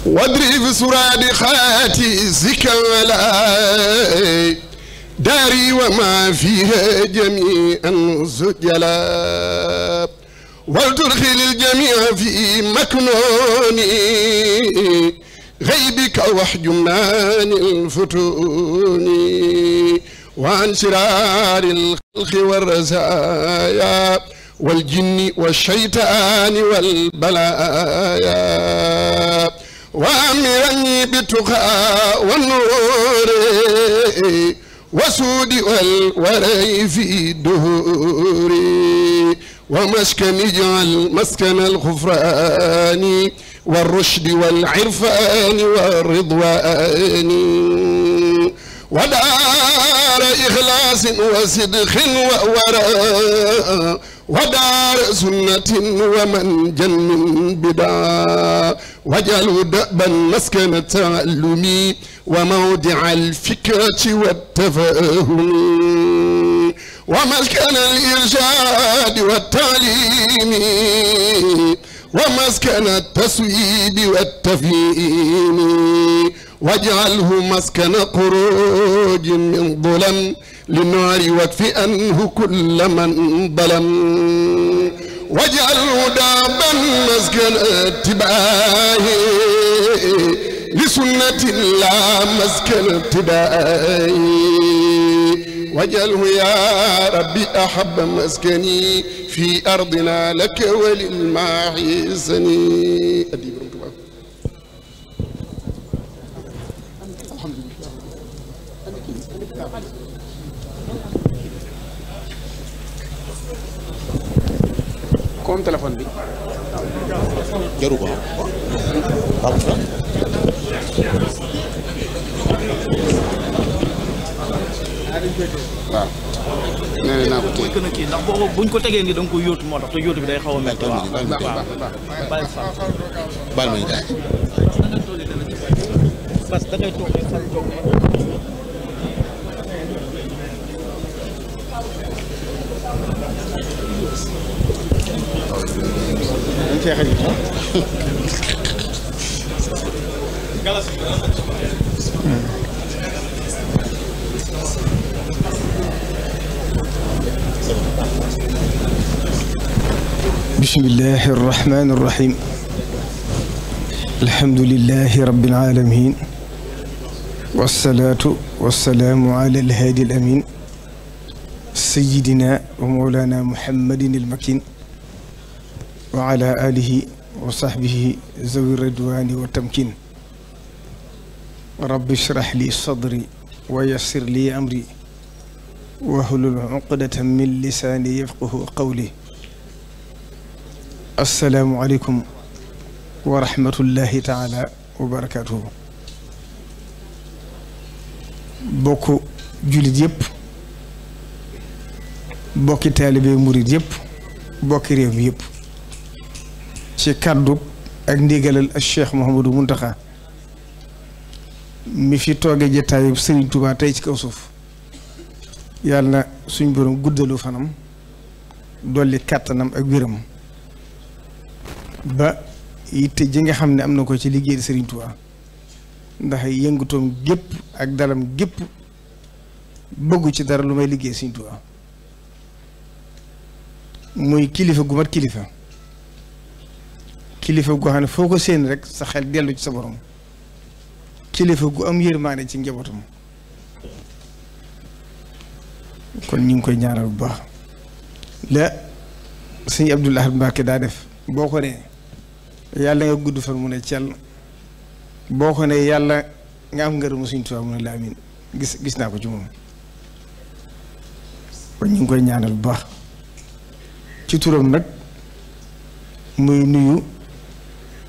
واضرب سرادقاتي زكا ولا داري وما فيها جميعا زجلا ولتدخل الجميع في مكنوني غيبك وحجمان الفتون وعن شرار الخلق والرزايا والجن والشيطان والبلايا وأمرني بالتقى والنور وسود والوري في الدهور ومسكن اجعل مسكن الغفران والرشد والعرفان والرضوان ودار إخلاص وصدق ووراء ودار سنة ومنجا من بدعا واجعله دأبا مسكن التعلم وموضع الفكرة والتفاهم ومسكن الإرشاد والتعليم ومسكن التصويب والتفهيم واجعله مسكن خروج من ظلم للنار واكف عنه كل من ظلم واجعله دابا مسكن اتباع لسنة الله مسكن اتباع واجعله يا ربي أحب مسكني في أرضنا لك وللماحسني comme téléphone bi jaru ko waaw nee naa ko mooy gën a kii ndax boobu buñ ko tegee nii da nga ko yóotu moo tax te yóotu bi day xaw a métti waaw baal ma ñu jaay parce que da ngay toog fan toog بسم الله الرحمن الرحيم الحمد لله رب العالمين والصلاة والسلام على الهادي الأمين سيدنا ومولانا محمد المكين وعلى آله وصحبه ذوي الرضوان والتمكين رب اشرح لي صدري ويسر لي أمري واحلل عقدة من لساني يفقه قولي السلام عليكم ورحمة الله تعالى وبركاته بوكو جوليت ييب بوكي طالبي مريد ييب بوكي ريف ييب ci kàddu ak ndigalal Cheikh Mouhamadou Mountakha mi fi tooge jataayu Serigne Touba tey ci kaw suuf yàlla na suñ borom guddalu fanam dolli kàttanam ak wéram ba yitte ji nga xam ne am na ko ci liggéey Serigne Touba ndax yëngutoom gépp ak dalam gépp bëggu ci dara lu may liggéey Serigne Touba muy kilifa gu mat kilifa kilifa goo xam ne foo ko séen rek sa xel dellu ci sa borom kilifa gu am yërmaane ci njabootam kon ñu ngi koy ñaanal bu baax la sëñ Abdoul Ahad Mbacké daa def boo ko nee yàlla nga gudd fan mu ne cell boo ko nee yàlla nga am ngërëmu Sëñ Tuubaa mu ne la amin gis naa ko ci moom kon ñu ngi koy ñaanal bu baax ci turam nag muy nuyu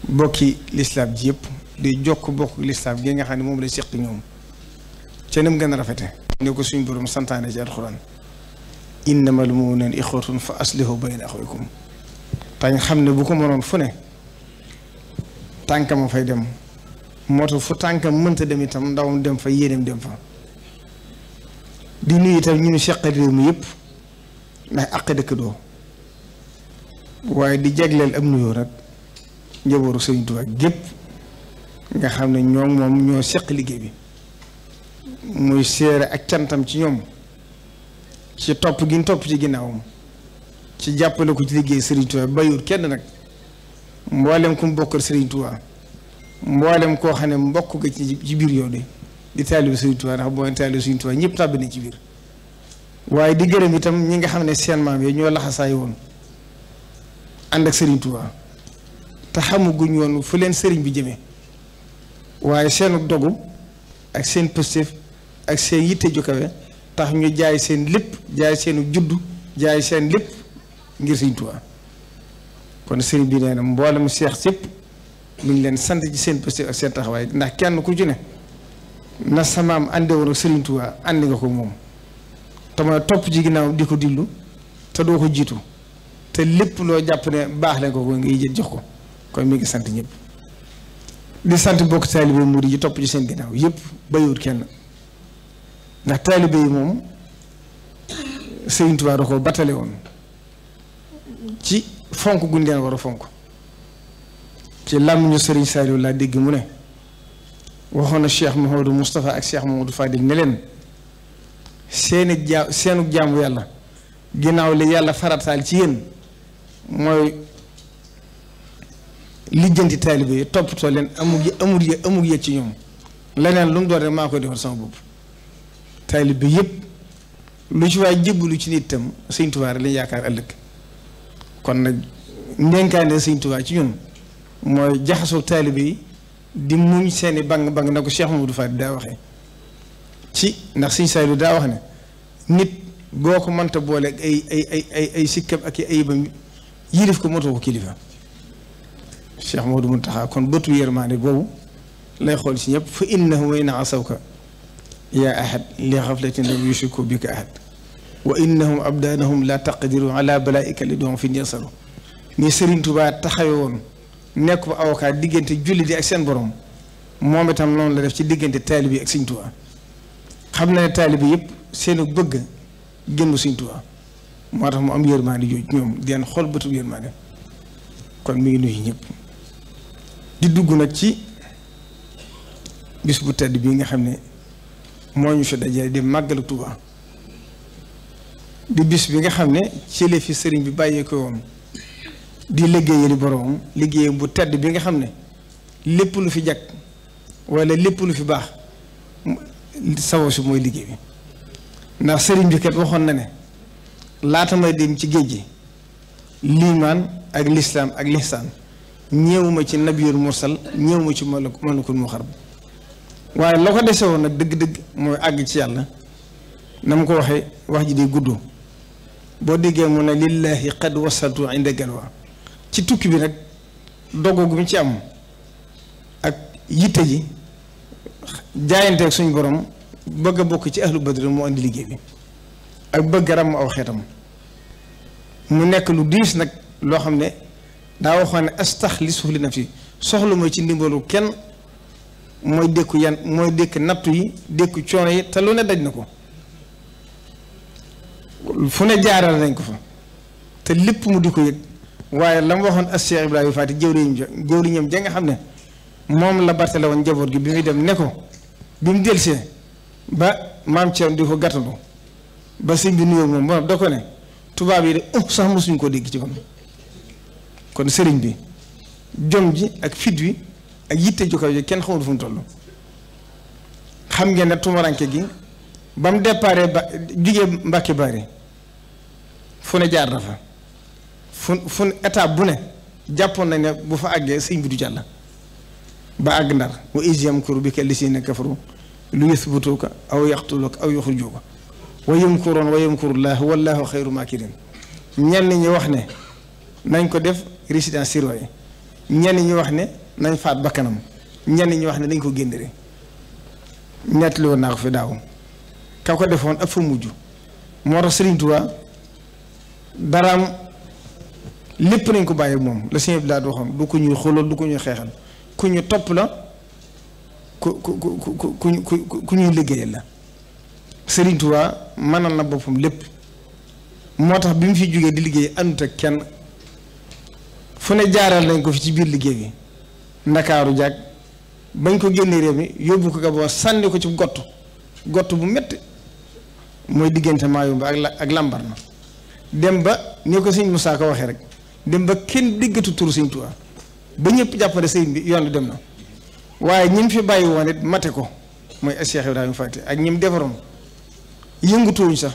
bokki lislaam ji yëpp di jokk bokk lislaam gi nga xam ne moom la seq ñoom ca nem gën a rafete ne ko suñ borom santaane ci alxuraan innamal mu'minuuna ixwatun fa aslihu bayna axawaykum tañ xam ne bu ko mënoon fu ne tànkam fay dem moo tax fu tànkam mënta dem itam ndawam dem fa yéeneem dem fa di nuyu itam ñu nu seqal réew mi yëpp ndax àq dëkk doo waaye di jagleel am nuyoo rek njabootu Sëriñ Tuubaa gépp nga xam ne moom ñoo seq liggéey bi muy seere ak cantam ci ñoom ci topp gi ñu topp ci ginnaawam ci jàppale ko ci liggéey Sëriñ Tuubaa bayut kenn nag mboolem ku mu bokkal Sëriñ Tuubaa mboolem koo xam ne mbokk nga ci biir yow di taalibu Sëriñ Tuubaa ndax boo taalibu Sëriñ Tuubaa ñëpp tàbbi nañ ci biir waaye di gërëm itam ñi nga xam ne seen maam yi ñoo laxasaay woon ànd ak Sëriñ Tuubaa te xamuguñ woon fu leen sëriñ bi jëmee waaye seenu dogu ak seen pëstéef ak seen yitte ju kawe tax ñu jaay seen lépp jaay seenu juddu jaay seen lépp ngir Sëriñ Tuubaa kon sëriñ bi nee na mboolem seex sépp mu ngi leen sant ci seen pëstéef ak seen taxawaay ndax kenn ku ci ne na samaam ànde woon ak Sëriñ Tuubaa àndi nga ko moom te mooy topp ci ginnaaw di ko dillu te doo ko jiitu te lépp loo jàpp ne baax leen ko ngay jël jox ko kon mi ngi sant ñëpp di sant bokk taalibe murid yi topp ci seen ginnaaw yëpp bayut kenn ndax taalibe yi moom Sëriñ Tuubaa da ko battale woon ci fonk guñ leen war a fonk ci làmmiñu Sëriñ Saliou laa dégg mu ne waxoon na Cheikh Mouhamadou Moustapha ak Cheikh Mouhamadou Fadil ne leen seenu jaamu yàlla ginnaaw li yàlla farataal ci yéen mooy lijjanti taalibe yi toppatoo leen amul yëg ci ñoom leneen lu mu doon rek maa koy defal sama bopp taalibe yëpp lu ci waay jébbalu ci nit itam Sëriñ Tuubaa lañ yaakaar ëllëg kon nag ndénkaane Sëriñ Tuubaa ci ñun mooy jaxasoo taalibe yi di muñ seeni bang na ko Cheikh Mamadou Fadi daa waxee ci ndax Sëriñ Saliou daa wax ne nit boo ko mënta boole ay sikkam ak ay ayibam yilif ko motoo ko kilifa Cheikh Mamadou Muntaxa kon bëtu yërmaande boobu lay xool ci ñëpp fa innahu wa in asawka yaa ahad li xaflatin lam yushriku bika ahad wa innahum abdaanahum la taqdiru ala balaika li doom fi yasaru ni Sëriñ Tuubaa taxawe woon nekk ba avocat diggante julli di ak seen borom moom itam noonu la def ci diggante taalibe yi ak Sëriñ Tuubaa xam na ne taalibe yëpp seenu bëgg génn Sëriñ Tuubaa moo tax mu am yërmaande jooju ñoom di leen xool bëtu yërmaande kon mi ngi nuyu ñëpp di dugg nag ci bis bu tedd bii nga xam ne moo ñu fi dajale di màggalu Tuubaa di bis bi nga xam ne ci la fi sëriñ bi bàyyee ko woon di liggéeyali boromam liggéeyam bu tedd bi nga xam ne lépp lu fi jag wala lépp lu fi baax sawo si mooy liggéey bi ndax sëriñ bi kat waxoon na ne laata may dem ci géej gi liimaan ak lislaam ak lihsaan ñëwuma ci nabiyul mursal ñëwuma ci malakul muqarrab waaye la ko dese woon nag dëgg-dëgg mooy àgg ci yàlla na ma ko waxee wax ji day gudd boo déggee mu ne lillahi qad wasaltu inda galwa ci tukki bi nag dogo gu mu ci am ak yitte ji jaayanteeg suñu borom bëgg a bokk ci ahlu badri moo andi liggéey bi ak bëgg ram aw xeetam mu nekk lu diis nag loo xam ne daa waxoon ne astaxlisu li nafsi soxla mooy ci ndimbalu kenn mooy dékku yan mooy dékk nattu yi dékku coono yi te lu ne daj na ko fu ne jaaral nañ ko fa te lépp mu di ko yëg waaye la mu waxoon as Cheikh Ibrahima Faty jëwriñam ja nga xam ne moom la bartale woon njaboot gi bi muy dem ne ko bi mu delsee ba maam Thierno di ko gàttandu ba sëñ bi nuyoo moom ba da ko ne tubaab yi de sax mosuñ koo dégg ci kon sëriñ bi jom ji ak fit wi ak yitte ju kaw ji kenn xamul fu mu toll xam ngeen ne tumaranke gi ba mu déparé ba jugee Mbàkke Bari fu ne jaar na fa fu étape bu ne jàppoon nañ ne bu fa àggee sëñ bi du jàll ba àgg Ndar wa iz yamkuru bika llaziina kafaru lu yusbituuka aw yaqtuluuka aw yuxrijuuka wa yamkuruuna wa yamkurullaahu wallaahu xayru maakirin. ñenn ñi wax ne nañ ko def résidence surveillée, ñenn ñi wax ne nañ faat bakkanam, ñenn ñi wax ne dañ ko génne. nettali woon naa ko fi daaw ka ko defoon ak fa mujj. moo tax Sëriñ Tuubaa daraam lépp nañ ko bàyyi moom la sëñ bi daal di waxoon du ko ñuy xoolal du ko ñuy xeexal ku ñu topp la ku ñuy liggéeyal la. Sëriñ Tuubaa mënal na boppam lépp moo tax bi mu fi jógee di liggéey àndut ak kenn fu ne jaaral nañ ko fi ci biir liggéey bi. Ndakaaru jàkk bañ ko génnee réew mi yóbbu ko Gabon sànni ko ci gott bu métti mooy diggante Mayumba ak Lambaréné dem ba ni ko sëñ Moussa ko waxee rek dem ba kenn déggatu turu Sëñ Tuubaa ba ñëpp jàppale sëñ bi yoon dem na waaye ñim fi bàyyi woon it mate ko mooy Cheikh Ibrahima Fati ak ñim defaroon yëngutuwuñ sax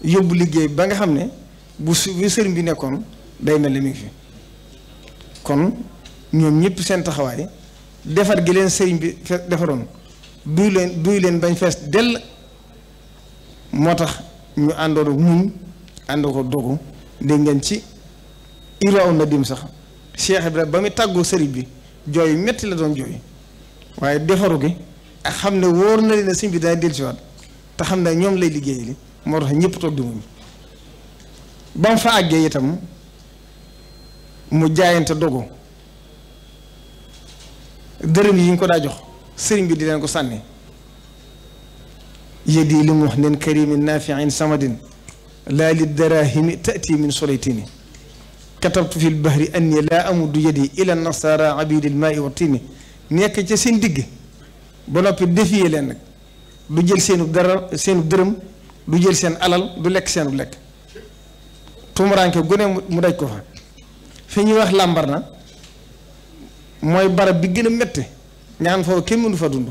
yóbbu liggéey ba nga xam ne bu sëriñ bi nekkoon day mel ni mi ngi fi. kon ñoom ñëpp seen taxawaay defar gi leen sëriñ bi defaroon duy leen bañ fees dell moo tax ñu àndoon muñ àndoo ko dogu. dégg ngeen ci Iraaw Nadim sax Cheikh Ibrahima ba muy tàggoo sëriñ bi jooy metti la doon jooy waaye defaru gi ak xam ne wóor na leen ne sëriñ bi dana dellusiwaat te xam ne ñoom lay liggéey li moo tax ñëpp toog di muñ ba mu fa àggee itam mu jaayante dogu dërëm yi ñu ko daa jox sëriñ bi di leen ko sànni yedi li mu wax neen karimin nafiin samadin laa li darahimi tati min solaytini katabtu fi lbahri anni laa amudu yadi ila nasara abidil maai wa tini nekk ca seen digg ba noppi defiyee leen nag du jël seenu dërëm du jël seen alal du lekk seenu lekk tumuraanke gune mu daj ko fa fi ñuy wax Lambaréné mooy barab bi gën a métti ñaan foofu kenn mënu fa dund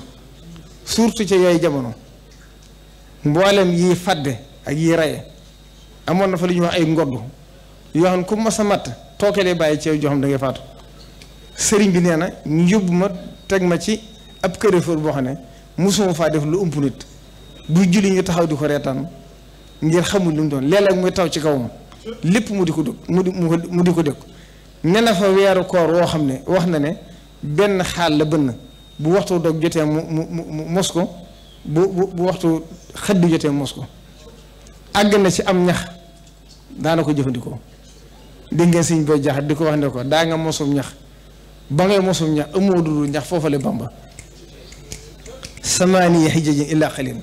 surtout ca yooyu jamono mboolem yi fàdde ak yi raye amoon na fa li ñuy wax ay ngodd yoo xam ne ku ma sa matt tookelee bàyyi ceew joo xam da ngay faatu. sëriñ bi nee na ñu yóbbu ma teg ma ci ab këréfër boo xam ne mosuma faa def lu ëmp nit buy julli ñu taxaw di ko reetaan ngir xamul lu mu doon léeg-léeg muy taw ci kawam lépp mu di ko dëkk mu di ko dëkk ne na fa weeru koor woo xam ne wax na ne benn xaal la bënn bu waxtu doog jotee mu mos ko bu waxtu xëdd jotee mos ko àgg na ci am ñax daana ko jëfandikoo. dégg ngeen sëñ booy jaxat di ko wax ne ko daa nga mosum ñax ba ngay mosum ñax amoo dudul ñax foofale Bamba samaaniya hijajin illaa xalin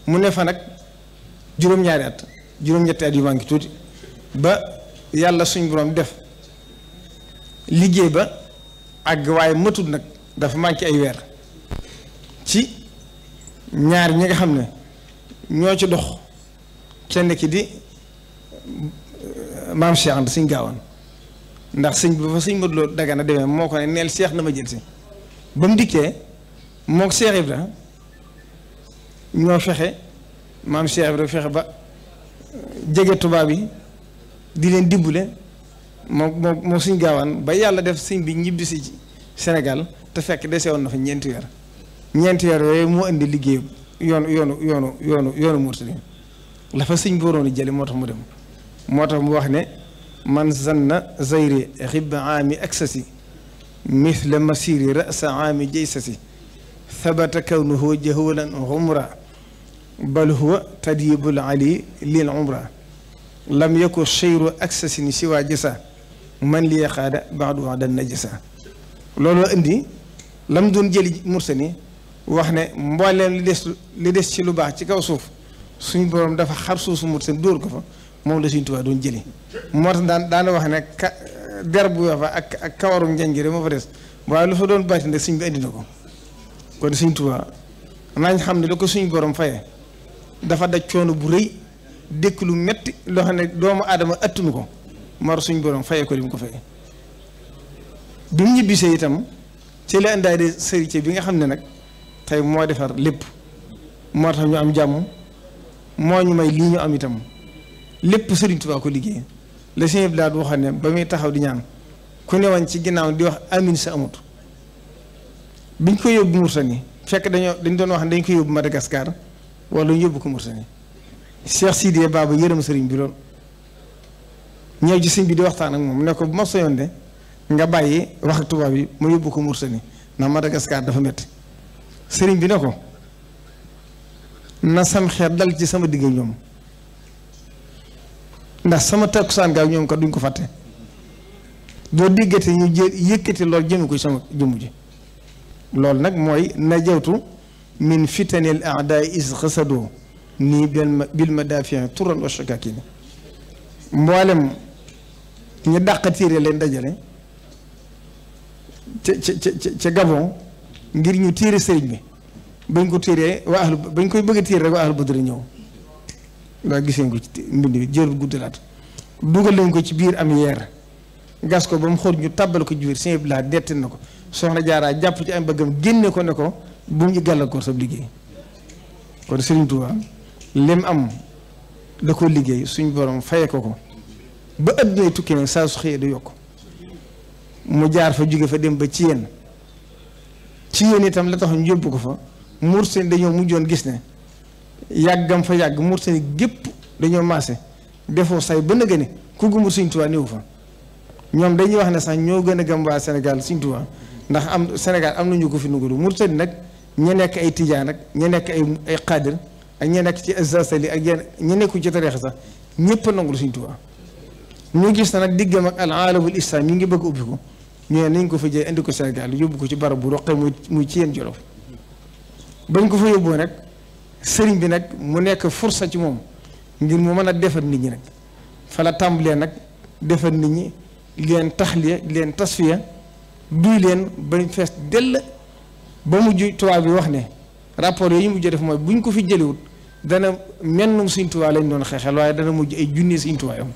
mu ne fa nag juróom-ñaari at juróom-ñetti at yu manqué tuuti ba yàlla suñ borom def liggéey ba àgg waaye matul nag dafa manqué ay weer ci ñaar ñi nga xam ne ñoo ci dox kenn ki di maam Cheikh Anta Sëñ Gaawaan ndax sëñ ba fa sëñ Modou Lo Dagana demee moo ko ne neel Cheikh na ma jël si ba mu dikkee mook Cheikh Ibra ñoo fexe maam Cheikh Ibra fexe ba jege tubaab yi di leen dimbale moo Sëñ Gaawaan ba yàlla def sëñ bi ñibbi si Sénégal te fekk dese woon na fa ñeenti weer yooyu moo indi liggéey yoonu Mourtani la fa sëñ boroonu jële moo tax mu dem moo tax mu wax ne man zanna zayri xibba aami aksasi mithla masiri rasa aami jaysasi thabata kawnuhu jahwalan umra bal huwa tadyibul ali lil umra lam yaku cheyru aksasin siwa jasa man li yaqaada baadu dan najasa looloo indi lam doon jëli Mourtani wax ne mbooleem li des ci lu baax ci kaw suuf suñ borom dafa xar suusu Mourtani dóor ko fa moom la Sëñ Tuubaa doon jëli moo tax daana wax ne der bu weex fa ak kawaru njanjire moo fa des waaye lu fa doon bàyyi nag sëñ bi indi na ko kon Sëñ Tuubaa nañ xam ne la ko suñ borom faye dafa daj coono bu rëy dëkk lu metti loo xam ne doomu aadama attunu ko mar suñ borom faye ko li mu ko faye bi mu ñibbisee itam ci la indaale sëriñ bi nga xam ne nag tey moo defar lépp moo tax ñu am jàmm moo ñu may lii ñu am itam lépp Sëriñ Tuubaa ko liggéey la sëñ bi daal di waxoon ne ba muy taxaw di ñaan ku newoon ci ginnaaw di wax amin sa amut biñ ko yóbbu Mourtani fekk dañ doon wax ne dañ ko yóbbu Madagascar wala ñu yóbbu ko Mauritanie Cheikh Sidiya Baba yërëm sëriñ bi lool ñëw ci sëñ bi di waxtaan ak moom ne ko bu ma soyoon de nga bàyyi wax ak tubaab yi ma yóbbu ko Mauritanie ndax Madagascar dafa métti sëriñ bi ne ko na sam xeet dal ci sama digg ñoom ndax sama takkusaan gaaw ñoom ko duñ ko fàtte doo diggate ñu yëkkati loolu jëme ko sama jëmm ji loolu nag mooy najawtu min fitanil a'daa is xasadoo nii bil madaafi' turan wa shakakin mboolem ñu dàq tiire leen dajale ca Gabon ngir ñu tiire sëriñ bi bañ ko tiiree bañ koy bëgg a tiire rek waa ahlu badri ñëw loolu giseen ko ci mbind bi jërul guddalaat dugal lañ ko ci biir am yeer gas ko ba mu xóot ñu tàbbal ko ci biir sëñ bi laa dettin na ko soxna Jaaraa jàpp ci am bëggam génne ko ne ko bu mu ñu gàllankoor sa liggéey kon Sëriñ Tuubaa lim am da ko liggéey suñ borom faye ko ba addunay tukki nag saa su xëyee du yokk mu jaar fa jóge fa dem ba ci yéen itam la tax ñu yóbbu ko fa Mauritanie dañoo mujjoon gis ne yàggam fa yàgg Mauritanie gépp dañoo maase defoo say ba nëgë ne ku gëmul Sëriñ Tuubaa néew fa ñoom dañuy wax ne sax ñoo gën a gëm waa Sénégal Sëriñ Tuubaa ndax am Sénégal am nañu ko fi nugalu Mauritanie nag ña nekk ay tijaan ak ña nekk ay xaadir ak ña nekk ci azasali ak ña nekku ci tariixa sax ñëpp a nangul Sëriñ Tuubaa ñu gis na nag diggam ak al aalamul islam ñu ngi bëgg ubbi ko ñu ne nañ ko fa jëlee indi ko Sénégal yóbbu ko ci barab bu roqee muy ci yéen Jolof bañ ko fa yóbboo nag sëriñ bi nag mu nekk fursa ci moom ngir mu mën a defar nit ñi nag fa la tàmbalee nag defar nit ñi leen taxliya leen tasfiya duy leen bañ fees dell ba mujj tubaab bi wax ne rapport yooyu ñu mujj def mooy buñ ko fi jëliwut dana mennum Sëriñ Tuubaa lañ doon xeexal waaye dana mujj ay junni Sëriñ Tuubaa am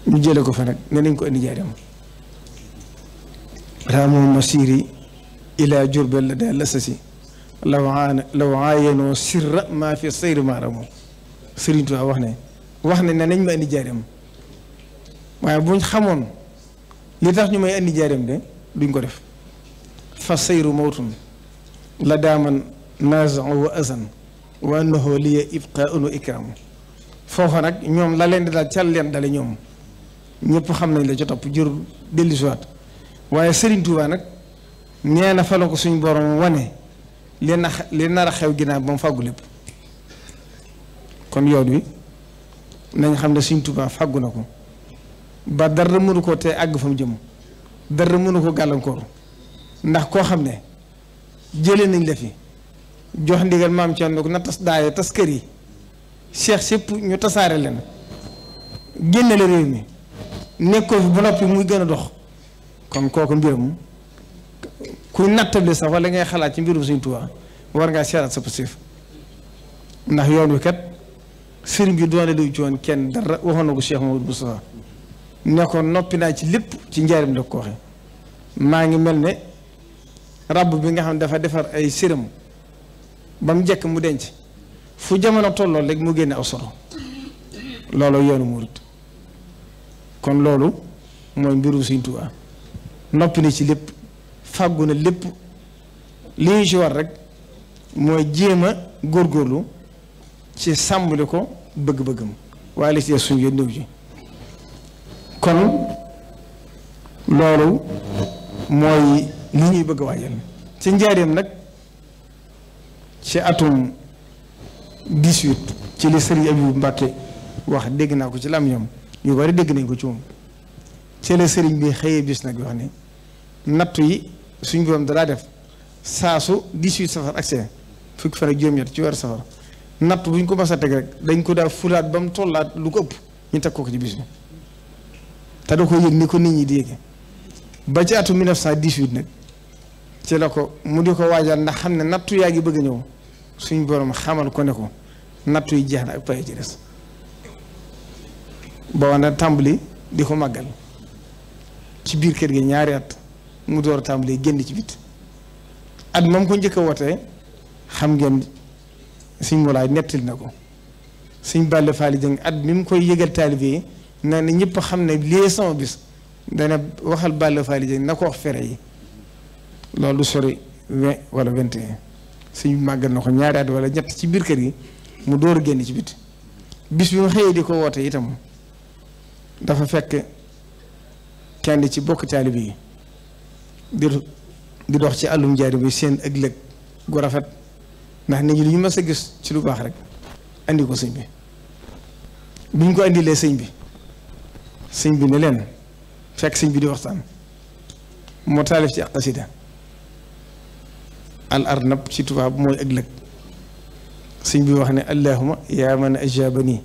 ñu jële ko fa nag ne nañ ko indi Njaaréem raamu masiri ila Jurbel la daal lasasi law aayanoo sirra maa fi sayri maaramoo Sëriñ Tuubaa wax ne nañ ma indi Njaaréem waaye buñ xamoon li tax ñu may indi Njaaréem de duñ ko def fa sayru mawtun la daaman naazau wa azan wa annahu liya ibqaun wa ikraam foofa nag ñoom la leen di daal cal leen dale ñoom ñëpp xam nañ la ca topp jur dellusiwaat waaye Sëriñ Tuubaa nag nee na fa la ko suñ borom wane li nar a xew ginnaaw ba mu fàggu lépp kon yoon wi nañ xam ne Sëriñ Tuubaa fàggu na ko ba dara mënu koo te àgg fa mu jëm dara mënu ko gàllankoor ndax koo xam ne jëlee nañ la fi jox ndigal maam Thierno ko na tas daaya tas kër yi cheikh sépp ñu tasaare leen génne la réew mi nekkoo fi ba noppi muy gën a dox kon kooku mbiram kuy nattable sax wala ngay xalaat ci mbirum Sëriñ Tuubaa war ngaa seeraat sa passif ndax yoon wi kat sëriñ bi doone du ci woon kenn dara waxoon na ko Cheikh Mamadou Moustapha ne ko noppi naa ci lépp ci njaarim la ko waxe maa ngi mel ne ràbb bi nga xam ne dafa defar ay séram ba mu njëkk mu denc fu jamono tolloo rek mu génne aw solo loolu yoonu murit kon loolu mooy mbiru Sëriñ Tuubaa noppi na ci lépp fàggu na lépp li ñu ci war rek mooy jéem a góorgóorlu ci sàmbali ko bëgg-bëggam waaye li ci suñu yoon néew ji kon loolu mooy li ñuy bëgg a waajal ci njaareem nag ci atum 18 ci li Sëriñ Abibu Mbàkke wax dégg naa ko ci lam ñoom yu bari dégg nañ ko ci moom ci la sëriñ bi xëyee bis nag wax ne nattu yi suñ borom dalaa def saa su 18 safar accès fukki fan ak juróom-ñett ci weeru safar natt bu ñu ko mas a teg rek dañ ko daa fulaat ba mu tollaat lu ko ëpp ñu teg ko ci bis bi te da ko yëg ni ko nit ñi di yéege ba ci atum 1918 nag ci la ko mu di ko waajal ndax xam ne nattu yaa ngi bëgg a ñëw suñ borom xamal ko ne ko nattu yi jeex na ak pay ci des boo na tàmbali di ko màggal ci biir kër gi ñaari at mu door a tàmbali génn ci bit at moom ko njëkk a wootee xam ngeen suñ molaay nettil na ko suñ Balla Faali Jëng at mi mu koy yëgal taalibe yi nee na ñëpp xam ne lii sama bis dana waxal Balla Faali Jëng na ko wax fere yi loolu du sori 20 wala 21 sëñ bi màggal na ko ñaari at wala ñett ci biir kër gi mu door a génn ci biti bis bi mu xëyee di ko woote itam dafa fekk kenn ci bokk taalibe yi di dox ci àllum jaari bi seen ëllëg gu rafet ndax nit ñi lu ñu mës a gis ci lu baax rek andi ko sëñ bi buñ ko andilee sëñ bi ne leen fekk sëñ bi di waxtaan moo taalif ci ak xasida al arnab ci tubaab mooy ëllëg sëñ bi wax ne allahuma yaa man ajabani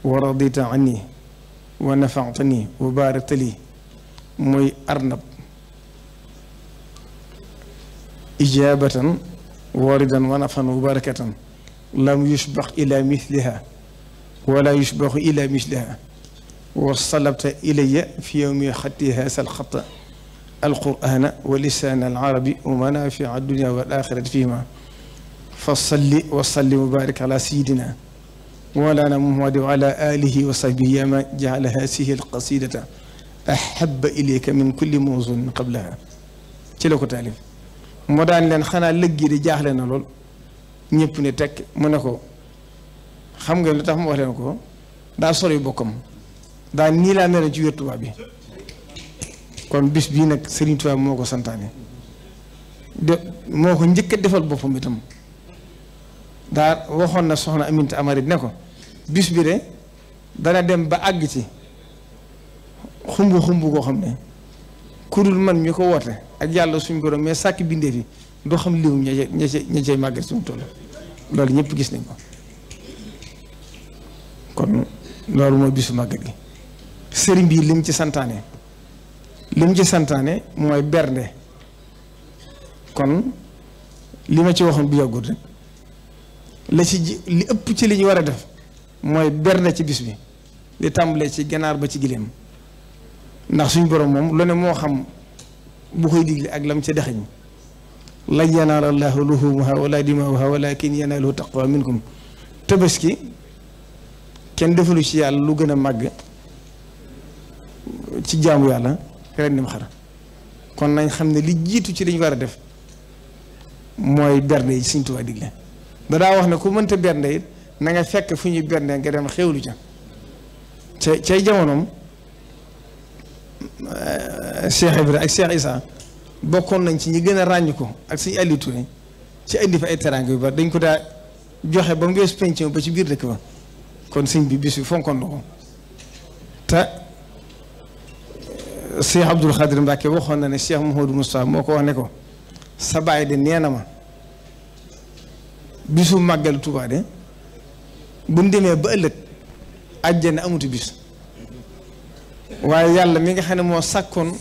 wa radita anni wa nafaatani wa barakta li mooy arnab ijabatan waridan wa nafan wa barakatan lam yushbax ila misliha wala yushbaxu ila misliha wa salabta ilayya fi yowmi xatti haasa alxata alqurana wa lisaan alarabi wa manafia dunia wal axirati fihima fa salli wa sallim wa barik ala sayidina mawlana muhammad wa ala alihi wa sahbihi ya ma jaala hasihi alqasidata ahaba ilayka min kulli mawzun qablaha ci la ko taalif moo daan leen xanaa lëggi di jaaxle na lool ñëpp ne tekk mu ne ko xam nga lu tax mu wax leen ko daa sori bokkam daa nii laa meloon ci wér tubaab bi kon bis bii nag Serigne Touba moo ko santaane moo ko njëkk a defal boppam itam daa waxoon na soxna Aminta Amari ne ko bis bi de dana dem ba àgg ci xumb koo xam ne kurul man mi ko woote ak yàlla suñ borom mais sàkk bindee fi doo xam liw ña cay màggal suñu toll loolu ñëpp gis nañ ko kon loolu mooy bisu màggal gi sëriñ bi lim ci santaane mooy bernde kon li ma ci waxoon bu yàggul rek li ëpp ci li ñu war a def mooy bernde ci bis bi li tàmbalee ci ganaar ba ci gileem ndax suñ borom moom lu ne moo xam bu koy digle ak lam ca dexañ lan yanaala llaahu luhuumuhaa wala dimaa'uhaa walaakin yanaaluhu taqwa minkum tabaski kenn defalu ci yàlla lu gën a màgg ci jaamu yàlla ren nim xar kon nañ xam ne li jiitu ci li ñu war a def mooy bernde yi Sëñ Tuubaa digle dadaa wax ne ku mënta bernde it na nga fekk fu ñuy bernde nga dem xewlu ca cay jamonoom Cheikh Ibra ak Cheikh Issa bokkoon nañ ci ñi gën a ràññ ko ak suñu Aliou Touré ci indi fa ay teraanga yu bari dañ ko daa joxe ba mu weesu pension ba ci biir dëkk ba kon sëñ bi bis bi fonkoon na ko te Cheikh Abdoul Khadir Mbacke waxoon na ne Cheikh Mouhamadou Moustapha moo ko wax ne ko sa baay de nee na ma bisu màggal Tuubaa de buñ demee ba ëllëg àjjana amutu bis waaye yàlla mi nga xam ne moo sàkkoon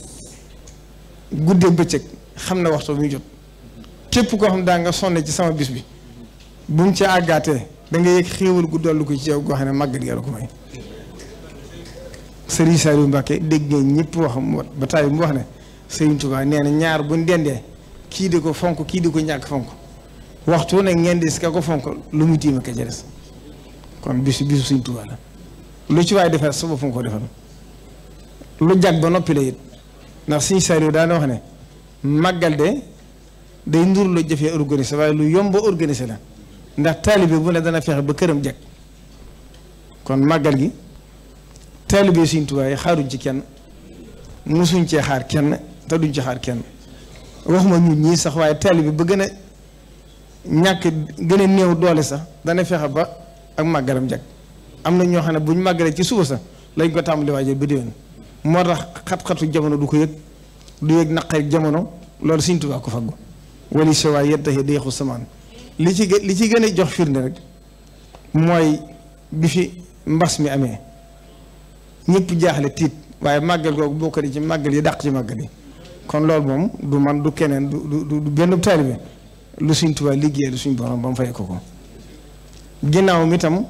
guddeeg bëccëg xam na waxtu muy jot képp koo xam daa nga sonne ci sama bis bi bu mu ci àggaatee da nga yëg xéewal gu dollu ko ci yow goo xam ne màggal yàlla ko may Serigne Saliou Mbacke dégg ngeen ñëpp wax ba taay mu wax ne Serigne Touba nee na ñaar buñ dendee kii di ko fonk kii di ko ñàkk fonk waxtu nag ngeen di si ka ko fonk lu mu tiima ka ca des kon bisu Serigne Touba la lu ci waay defal sa bopp nga ko defal lu jag ba noppi la it ndax Serigne Saliou daana wax ne màggal de day ndur lu jëfee organisé waaye lu yomb organisé la ndax taalibe bu ne dana fexe ba këram jag kon màggal gi taalibe Sëriñ Tuubaa yi xaaruñ ci kenn musuñ cee xaar kenn te duñ ci xaar kenn waxuma ñun ñii sax waaye taalibe ba gën a ñàkk gën a néew doole sax dana fexe ba ak màggalam jag am na ñoo xam ne buñ màggalee ci suba sax lañ ko tàmbali waajal ba déwén moo tax xat-xatu jamono du ko yëg du yëg naqari jamono loolu Sëriñ Tuubaa ko faggu wali sewaay yettaxi deexu samaan li ci gën a jox firnde rek mooy bi fi mbas mi amee ñëpp jaaxle tiit waaye màggal googu bokk na ci màggal yi dàq ci màggal yi kon loolu moom du man du keneen du benn taalibe lu Sëriñ Tuubaa liggéey lu suñ borom ba mu fay ko ginnaaw mi tam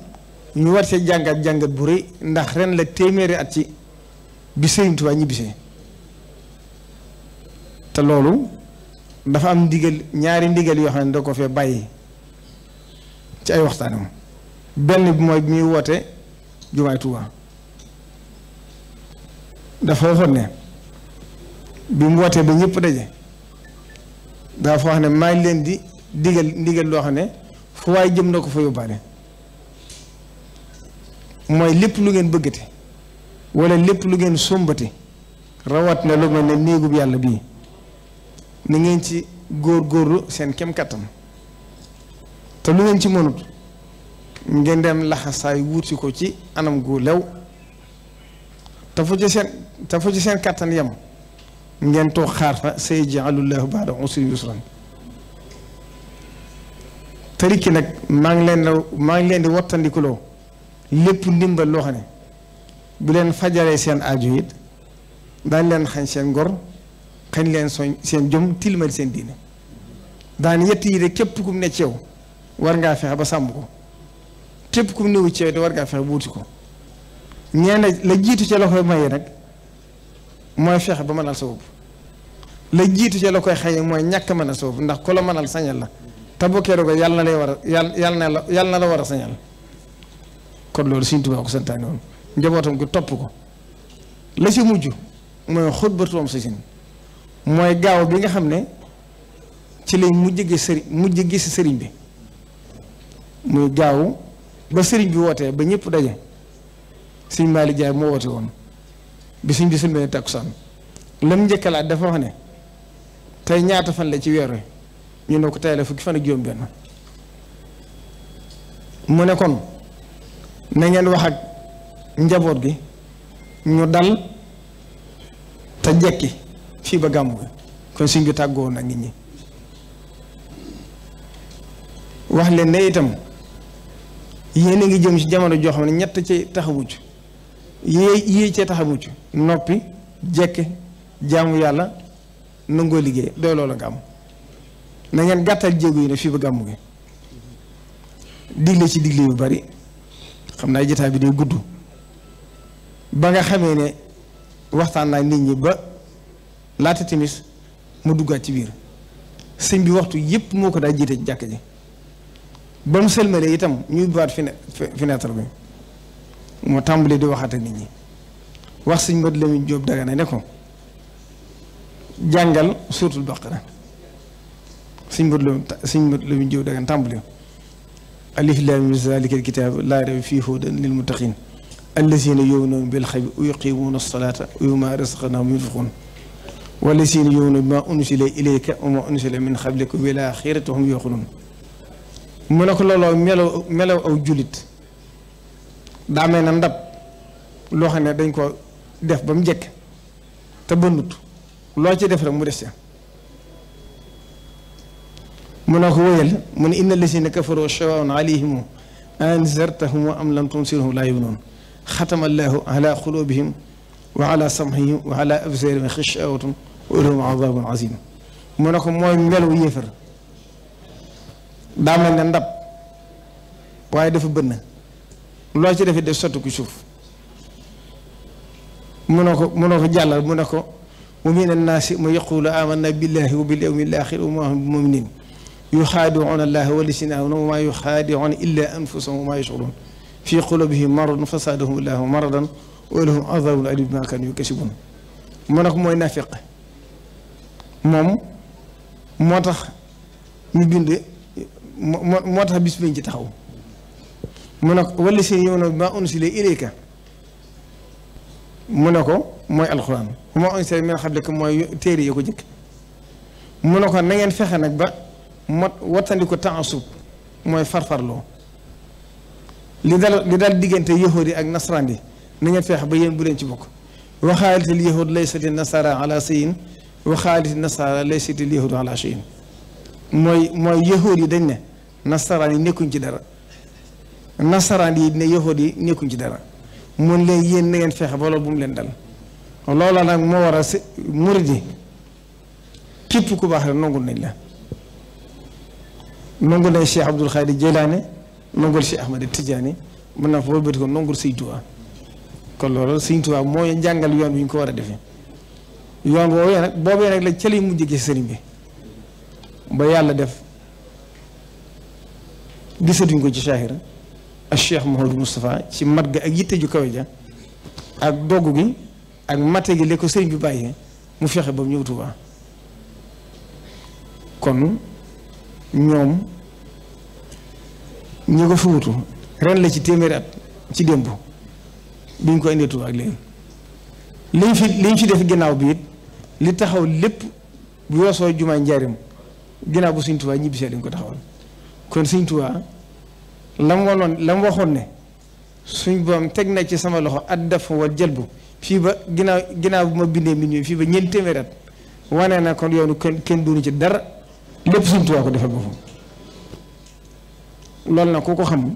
ñu war see jàngat bu rëy ndax ren la téeméeri at ci bi Sëriñ Tuubaa ñibbisee te loolu dafa am ñaari ndigal yoo xam ne da ko fee bàyyi ci ay waxtaanam benn bi mooy bi muy woote jumaay Tuubaa dafa waxoon ne bi mu wootee ba ñëpp daje daa fa wax ne maa ngi leen di ndigal loo xam ne fu waay jëm na ko fa yóbbaale mooy lépp lu ngeen bëggate wala lépp lu ngeen sombate rawat na lu mel ne néegub yàlla bii na ngeen ci góorgóorlu seen kem kattan te lu ngeen ci mënut ngeen dem laxasaay wuuti ko ci anam gu lew te fu ci seen kattan yem ngeen toog xaar fa sayaj'alullahu ba'da usrin yusran tariki nag maa ngi leen di wattandikuloo lépp ndimbal loo xam ne bu leen fajaree seen aajo it daañ leen xañ seen ngor xañ leen seen jom tilimal seen diine daan yett yi de képp kum ne ci yow war ngaa fexe ba sàmm ko képp kum newu ci yow de war ngaa fexe ba wuti ko ñeena la jiitu ca la koy maye nag mooy fexe ba mënal sa bopp la jiitu ca la koy xaye mooy ñàkk mënal sa bopp ndax ku la mënal sañal la te bokkee ko yàlla na lay war a yàlla na la war a sañal kon loolu Sëriñ Tuubaa ko santaane woon njabootam gi topp ko la ci mujj mooy xutbatoom sa sin mooy gaaw bi nga xam ne ci lay mujj gis sëriñ bi muy gaaw ba sëriñ bi wootee ba ñëpp daje Sëriñ Maalik Jaay moo woote woon bi suñ bi sëlmee takkusaan lam njëkkalaat dafa wax ne tey ñaata fan la ci weer wi ñu ne ko tey la fukki fan ak juróom benn mu ne kon na ngeen wax ak njaboot gi ñu dal te jekki fii ba gàmmu gi kon suñ bi tàggoo nag nit ñi wax leen ne itam yéen a ngi jëm ci jamono joo xam ne ñett ci taxawucc yii cee taxawucc noppi jekki jaamu yàlla nangoo liggéey doy loola nga am na ngeen gàttal jéego yi ne fii ba gàmmu gi digle ci digle yu bari xam naa jotaay bi day gudd ba nga xamee ne waxtaan naa nit ñi ba laata timis mu duggaat ci biir sëñ bi waxtu yépp moo ko daa jiite ci jàkk ji ba mu sëlmalee itam ñuy baat fenêtre bi moo tàmbalee di waxaat ak nit ñi wax sëñ Mat Lamin Jóob Dagana ne ko jàngal suuratul Baqara sëñ Mat Lamin Jóob Dagana tàmbalee alif laam miim zaalikal kitaabu laa rayba fiihi hudan lil muttaqiin allaziina yu'minuuna bil ghaybi wa yuqiimuuna as-salaata wa mimmaa razaqnaahum yunfiquun wallaziina yu'minuuna bimaa unzila ilayka wa maa unzila min qablika wa bil aaxirati hum yuuqinuun mu ne ko looloo melaw aw jullit daa mel na ndab loo xam ne dañ ko def ba mu jekk te bënnut loo ci def rek mu des ca mu ne ko wóyal mu ne inna llaziina kafaruu sawaa'un alayhim anzartahum am lam tunzirhum laa yu'minuun xatama llaahu alaa quluubihim wa alaa sam'ihim wa alaa absaarihim gishaawatun wa lahum azaabun aziim mu ne ko mooy melu yéefar daa mel ne ndab waaye dafa bënn loo ci defee def sotti ku suuf mu ne ko jàllal mu ne ko wa mina naasi man yaquulu aamanna billaahi wa bil yawmil aaxir wa maa hum bi mu'miniin yuxaadi'uuna llaaha wallaziina aamanuu wa maa yuxaadi'uuna illaa anfusahum wa maa yash'uruun fii quluubihim maradun fazaadahum llaahu maradan wa lahum azaabun aliim bimaa kaanuu yaksibuun mu ne ko mooy naafiq moom moo tax ñu bind moo tax bis biñ ci taxaw mu ne ko wallaziina yu'minuuna bimaa unzila ilayka mu ne ko mooy alxuraan wa maa unzila min qablika mooy téere yi ko jëkk mu ne ko na ngeen fexe nag ba wattandi ko taasub mooy farfarloo li dal diggante yahuud yi ak nasaraan yi na ngeen fexe ba yéen bu leen ci bokk wa qaalatil yahuud laysati nasaara ala shay'in wa qaalatil nasaara laysatil yahuudu ala shay'in mooy yahuud yi dañ ne nasaraan yi nekkuñ ci dara nasaraan yi ne yahuud yi nekkuñ ci dara mun leen yéen na ngeen fexe ba loolu bu mu leen dal loola nag moo war a murid yi képp ku baax rek nongul nañ la nongul nañ Cheikh Abdul Xaadir Jeylaane nongul Cheikh Ahmad Tijaani mën naa fa wëlbati ko nongul Sëñ Tuubaa kon loolu Sëñ Tuubaa mooy njàngal yoon wi ñu ko war a defee yoon woowee nag boobee nag la cëli mujj gi sëriñ bi ba yàlla def gisatuñ ko ci saahira ak Cheikh Mouhamadou Moustapha ci mat ga ak yitte ju kawe ja ak dogg gi ak mate gi li ko sëriñ bi bàyyee mu fexe ba mu ñëw Tuubaa kon ñoom ñi ko fi wutu ren la ci téeméeri at ci démb biñ ko indee Tuubaa ak léegi liñ fi def ginnaaw bi it li taxaw lépp bu yoosoo jumaay njaarim ginnaaw bu Sëñ Tuubaa ñibbisee dañ ko taxawal kon Sëñ Tuubaa la mu waxoon ne suñ boom teg na ci sama loxo at def wal jëlbu fii ba ginnaaw bu ma bindee mbind mi fii ba ñeenti téeméeri at wane na kon yoonu kenn duñu ci dara lépp Sëñ Tuubaa ko defal boppam loolu nag ku ko xam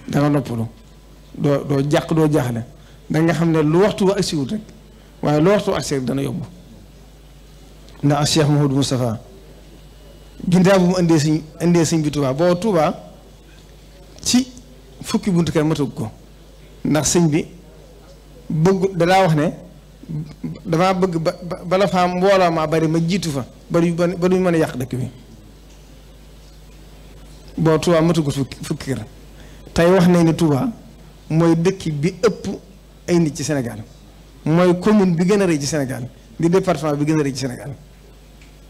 da nga noppalu doo jàq doo jaaxle da nga xam ne lu waxtu wa agsiwut rek waaye lu waxtu agsi rek dana yomb ndax Cheikh Mouhamadou Moustapha ginnaaw bu mu indee sëñ bi Tuubaa boo Tuubaa ci fukki buntu kër matug ko ndax sëñ bi bëgg dalaa wax ne damaa bëgg bala faa mbooloo maa bari ma jiitu fa ba duñ mën a yàq dëkk bi boo Tuubaa matugut fukki kër tey wax nañ ne Tuubaa mooy dëkk bi ëpp ay nit ci Sénégal mooy commune bi gën a rëy ci Sénégal di département bi gën a rëy ci Sénégal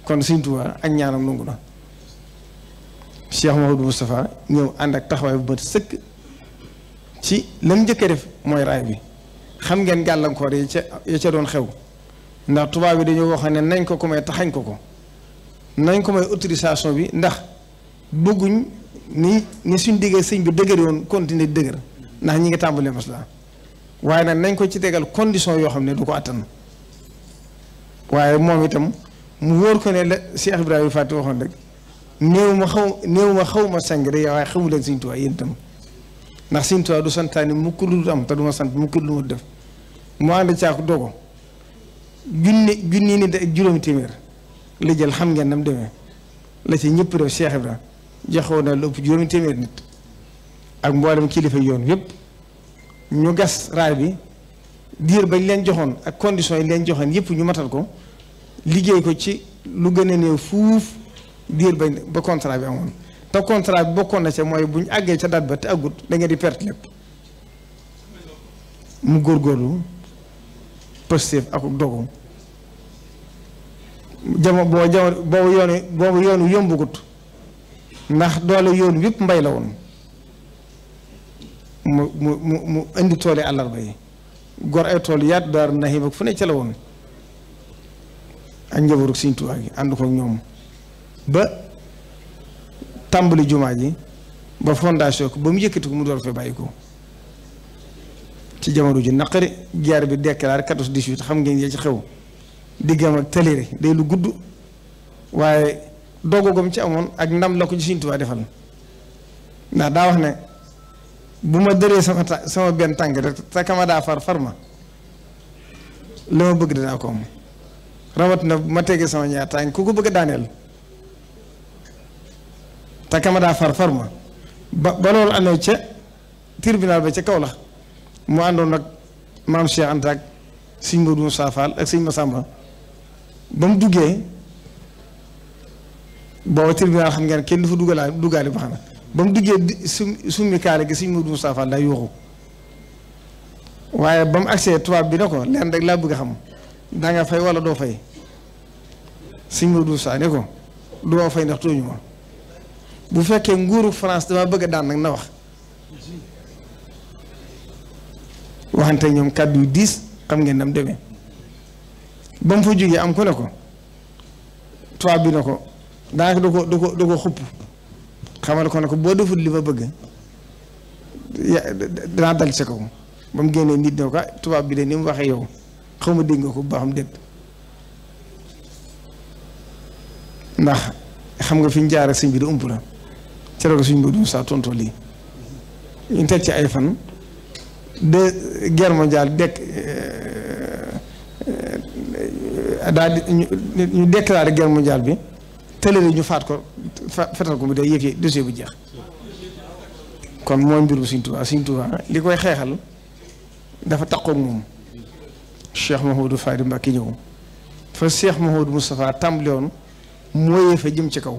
kon Sëñ Tuubaa ak ñaanam nangu na Cheikh Mouhamadou Moustapha ñëw ànd ak taxawaay bu mat sëkk ci lam njëkk a def mooy raay bi xam ngeen gàllankoor yi ca doon xew ndax tubaab bi dañoo wax ne nañ ko may taxañ ko nañ ko may autorisation bi ndax bëgguñ ni suñ diggee sëñ bi dëgër yoon continuer dëgër ndax ñi ngi tàmbalee maslaa waaye nag nañ ko ci tegal condition yoo xam ne du ko attan waaye moom itam mu wóor ko ne la Cheikh Ibrahima Fati waxoon rek néew ma xaw ma sang de waaye xamu leen Sëñ Tuubaa yéen itam ndax Sëñ Tuubaa du santaani mukk lu am te du ma sant mukk lu ma def mu ànd caako dogo junni nit ak juróomi téeméer la jël xam ngeen nam demee la ci ñëpp def Cheikh Ibrahima joxoon na lu ëpp juróomi téeméer nit ak mboolem kilifa yoon yëpp ñu gas raay bi diir bañ leen joxoon ak conditions yi leen joxoon yëpp ñu matal ko liggéey ko ci lu gën a néew fuuf diir bañ ba contrat bi amoon te contrat bi bokkoon na ca mooy bu ñu àggee ca date ba te àggut da nga di perte lépp mu góorgóorlu positif ak dogu boobu yoonu yombugut ndax doole yoonu yëpp mbay la woon mu indi tool yi àllarba yi gor ay tool yaatu daar naxim ak fu ne ca la woon ak njabootu Sëñ Tuubaa gi ànd ko ñoom ba tàmbali jumaa ji ba fondation ko ba mu yëkkati ko mu door fee bàyyi ko ci jamono ji naqari guerre bi déclaré 14-18 xam ngeen yee ci xew diggam ak tëlére day lu gudd waaye doggogom ci amoon ak ndam la ko ci Sëñ Tuubaa defal ndax daa wax ne bu ma dëree sama benn tànk rek te kama daa far ma la ma bëgg dinaa ko am rawat na ma tegee sama ñaar tànk ku ko bëgg a daaneel te kama daa far ma ba loolu amee ca tribunal ba ca kaw la mu àndoon nag maam Cheikh Anta ak sëñ Modou Moussa Fall ak sëñ Massamba ba mu duggee booba tribunal xam ngeen kenn du fa duggaale ba xam na ba mu duggee summi kaale gi sëñ Modou Moussa Fall daa yuuxu waaye ba mu agsee tubaab bi ne ko leen rek laa bëgg a xam daa nga fay wala doo fay sëñ Modou Moussa ne ko doo fay ndax tooñu ma bu fekkee nguuru France dama bëgg a daan nag na wax waxante ñoom kàddu yu diis xam ngeen nam demee ba mu fa jógee am ku ne ko tubaab bi ne ko daanaka du ko xupp xamal ko ne ko boo deful li ma bëgg danaa dal ci kaw ba mu génnee nit ne ko tubaab bi de ni mu waxee yow xaw ma dégg nga ko bu baax am déet ndax xam nga fi ñu jaar ak sëñ bi di ump la ca la ko suñ Modou Moussa tontoo lii ñu teg ci ay fan de guerre mondiale daal di ñu déclaré guerre mondiale bi tëlëri ñu faat ko fetal ko mu day yëf yi dossier bu jeex kon mooy mbirum Sëñ Tuubaa Sëñ Tuubaa li koy xeexal dafa taqoog moom Cheikh Mouhamadou Fadi Mbacké ñëw fa Cheikh Mouhamadou Moustapha tàmbali woon mooyee fa jëm ci kaw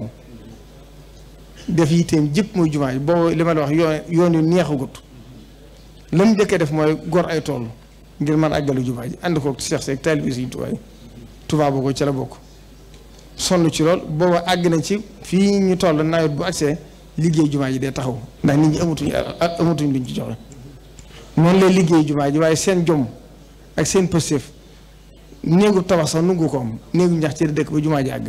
def yitteem jëpp muy jumaa yi boobu li ma la wax yoon yu neexagut la mu njëkkee def mooy gor ay tool ngir mën àggalu jumaa ji ànd koog Cheikh Seck taalibe Sëñ Tuubaa yi Tuubaa boo ko ca la bokk sonn ci lool booba àgg na ci fii ñu toll nawet bu agsee liggéey jumaa ji day taxaw ndax nit ñi amatuñ luñ ci joxe noonu lay liggéey jumaa ji waaye seen jom ak seen pëstéef néegu tabax sax nungu ko am néegu ñax ci dëkk ba jumaa ji àgg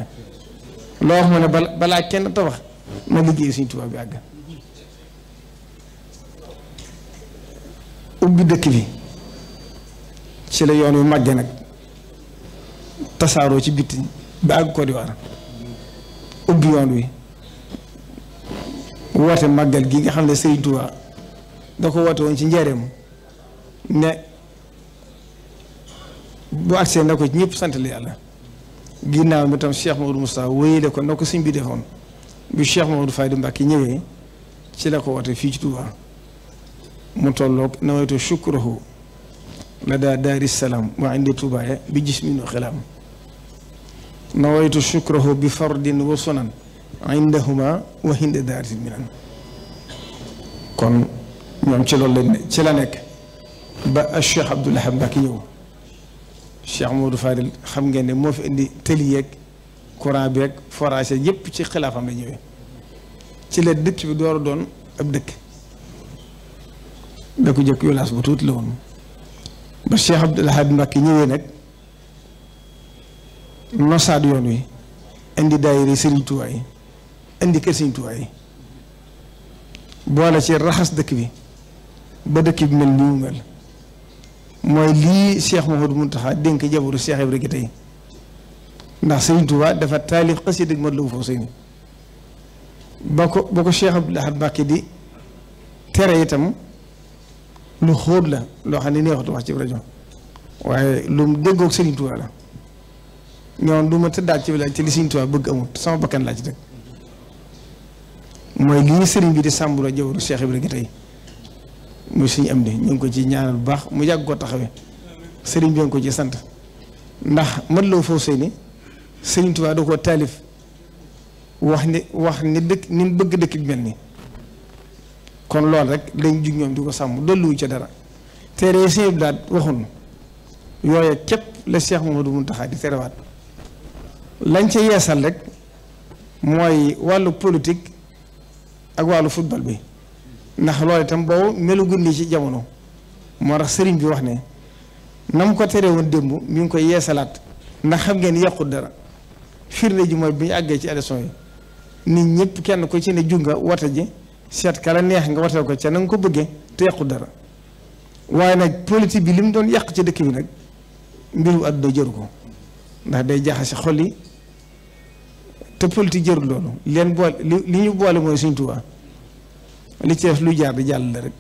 loo wax ma ne balaa kenn tabax na liggéey Sëriñ Tuubaa bi àgg ubbi dëkk bi ci la yoon wi màgge nag tasaaroo ci bitti ba àgg Côte d'Ivoire ubbi yoon wi woote màggal gi nga xam ne Sëriñ Tuubaa da ko woote woon ci njaareem ne bu agsee na ko ñëpp sant la yàlla ginnaaw bi tam Cheikh Mamadou Moustapha wéyale ko na ko sëñ bi defoon bi Cheikh Mamadou Fadi Mbacke ñëwee ci la ko woote fii ci Touba mu tolloog nawaytu shukrahu la daa daari salaam wa indi Touba bi jismin wa xilaam nawaytu shukrahu bi fardin wa sunan indahuma wa hinda daari minan kon ñoom ci loolu lañ ci la nekk ba Cheikh Abdoul Ahad Mbacke ñëw Cheikh Modou Fadil xam ngeen ne moo fi indi tëli yeeg courant bi ak forage yëpp ci xilaafam la ñëwee ci la dëkk bi door a doon ab dëkk da ko jëkk yolaas bu tuuti la woon ba Cheikh Abdoul Ahad Mbacke ñëwee nag nosaat yoon wi indi daayira Serigne Touba yi indi kër Serigne Touba yi boole ci raxas dëkk bi ba dëkk bi mel nii mu mel mooy lii Cheikh Mouhamadou Mountakha dénk jabaru Cheikh Ibrahima tey ndax Serigne Touba dafa taalif xasida mat la bu foofu sëy ba ko Cheikh Abdoul Ahad Mbacké di tere itam lu xóot la loo xam ne neexatu wax ci rajo waaye lu mu déggoog Serigne Touba la ñoom du ma tëddaat ci village ci li Serigne Touba bëgg amut sama bakkan laa ci teg mooy lii Serigne bi di sàmbuloo jabaru Cheikh Ibrahima tey muy suñu am di ñu ngi ko ci ñaanal bu baax mu yàgg ko taxawee sëriñ bi nga ko ci sant ndax mat loo foofu sëy ni Sëriñ Tuubaa da ko taalif wax ni dëkk ni mu bëgg dëkk bi mel ni kon loolu rek lañ jug ñoom di ko sàmm dolliwu ca dara teere sëñ bi daal waxun yooye képp la Cheikh Mamadou Mountakha di terewaat lañ ca yeesal rek mooy wàllu politique ak wàllu football bi ndax loolu itam boobu melu gundi ci jamono moo tax sëriñ bi wax ne na mu ko tere woon démb mi ngi koy yeesalaat ndax xam ngeen yàqut dara firnde ji mooy bi ñu àggee ci élection yi nit ñëpp kenn ko ci ne jug nga wata ji seet kala neex nga wateel ko ca na nga ko bëggee te yàqut dara waaye nag politique bi li mu doon yàq ci dëkk bi nag mbiru àdduna jëru ko ndax day jaxase xol yi te politique jërul loolu leen boole li ñu boole mooy Sëriñ Tuubaa li ci def lu jaar di jàll la rek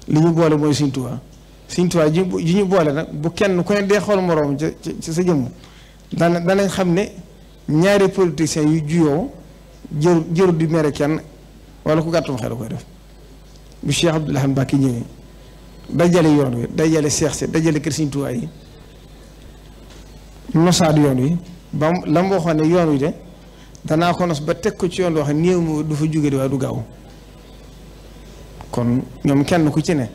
li ñu boole mooy Sëriñ Tuubaa Sëriñ Tuubaa ji ñu boole nag bu kenn ku ne dee xool moroom ci sa jëmm danañ xam ne ñaari politiciens yu juyoo jëru di mere kenn wala ku gàttum xel koy def bu Cheikh Abdoul Ahad Mbacké ñëwee dajale yoon wi dajale seex si dajale kër Sëriñ Tuubaa yi nosaat yoon wi ba la mu waxoon ne yoon wi de danaa ko nos ba teg ko ci yoon wax néew mu du fa jóge di waaye du gaaw kon ñoom kenn ku ci ne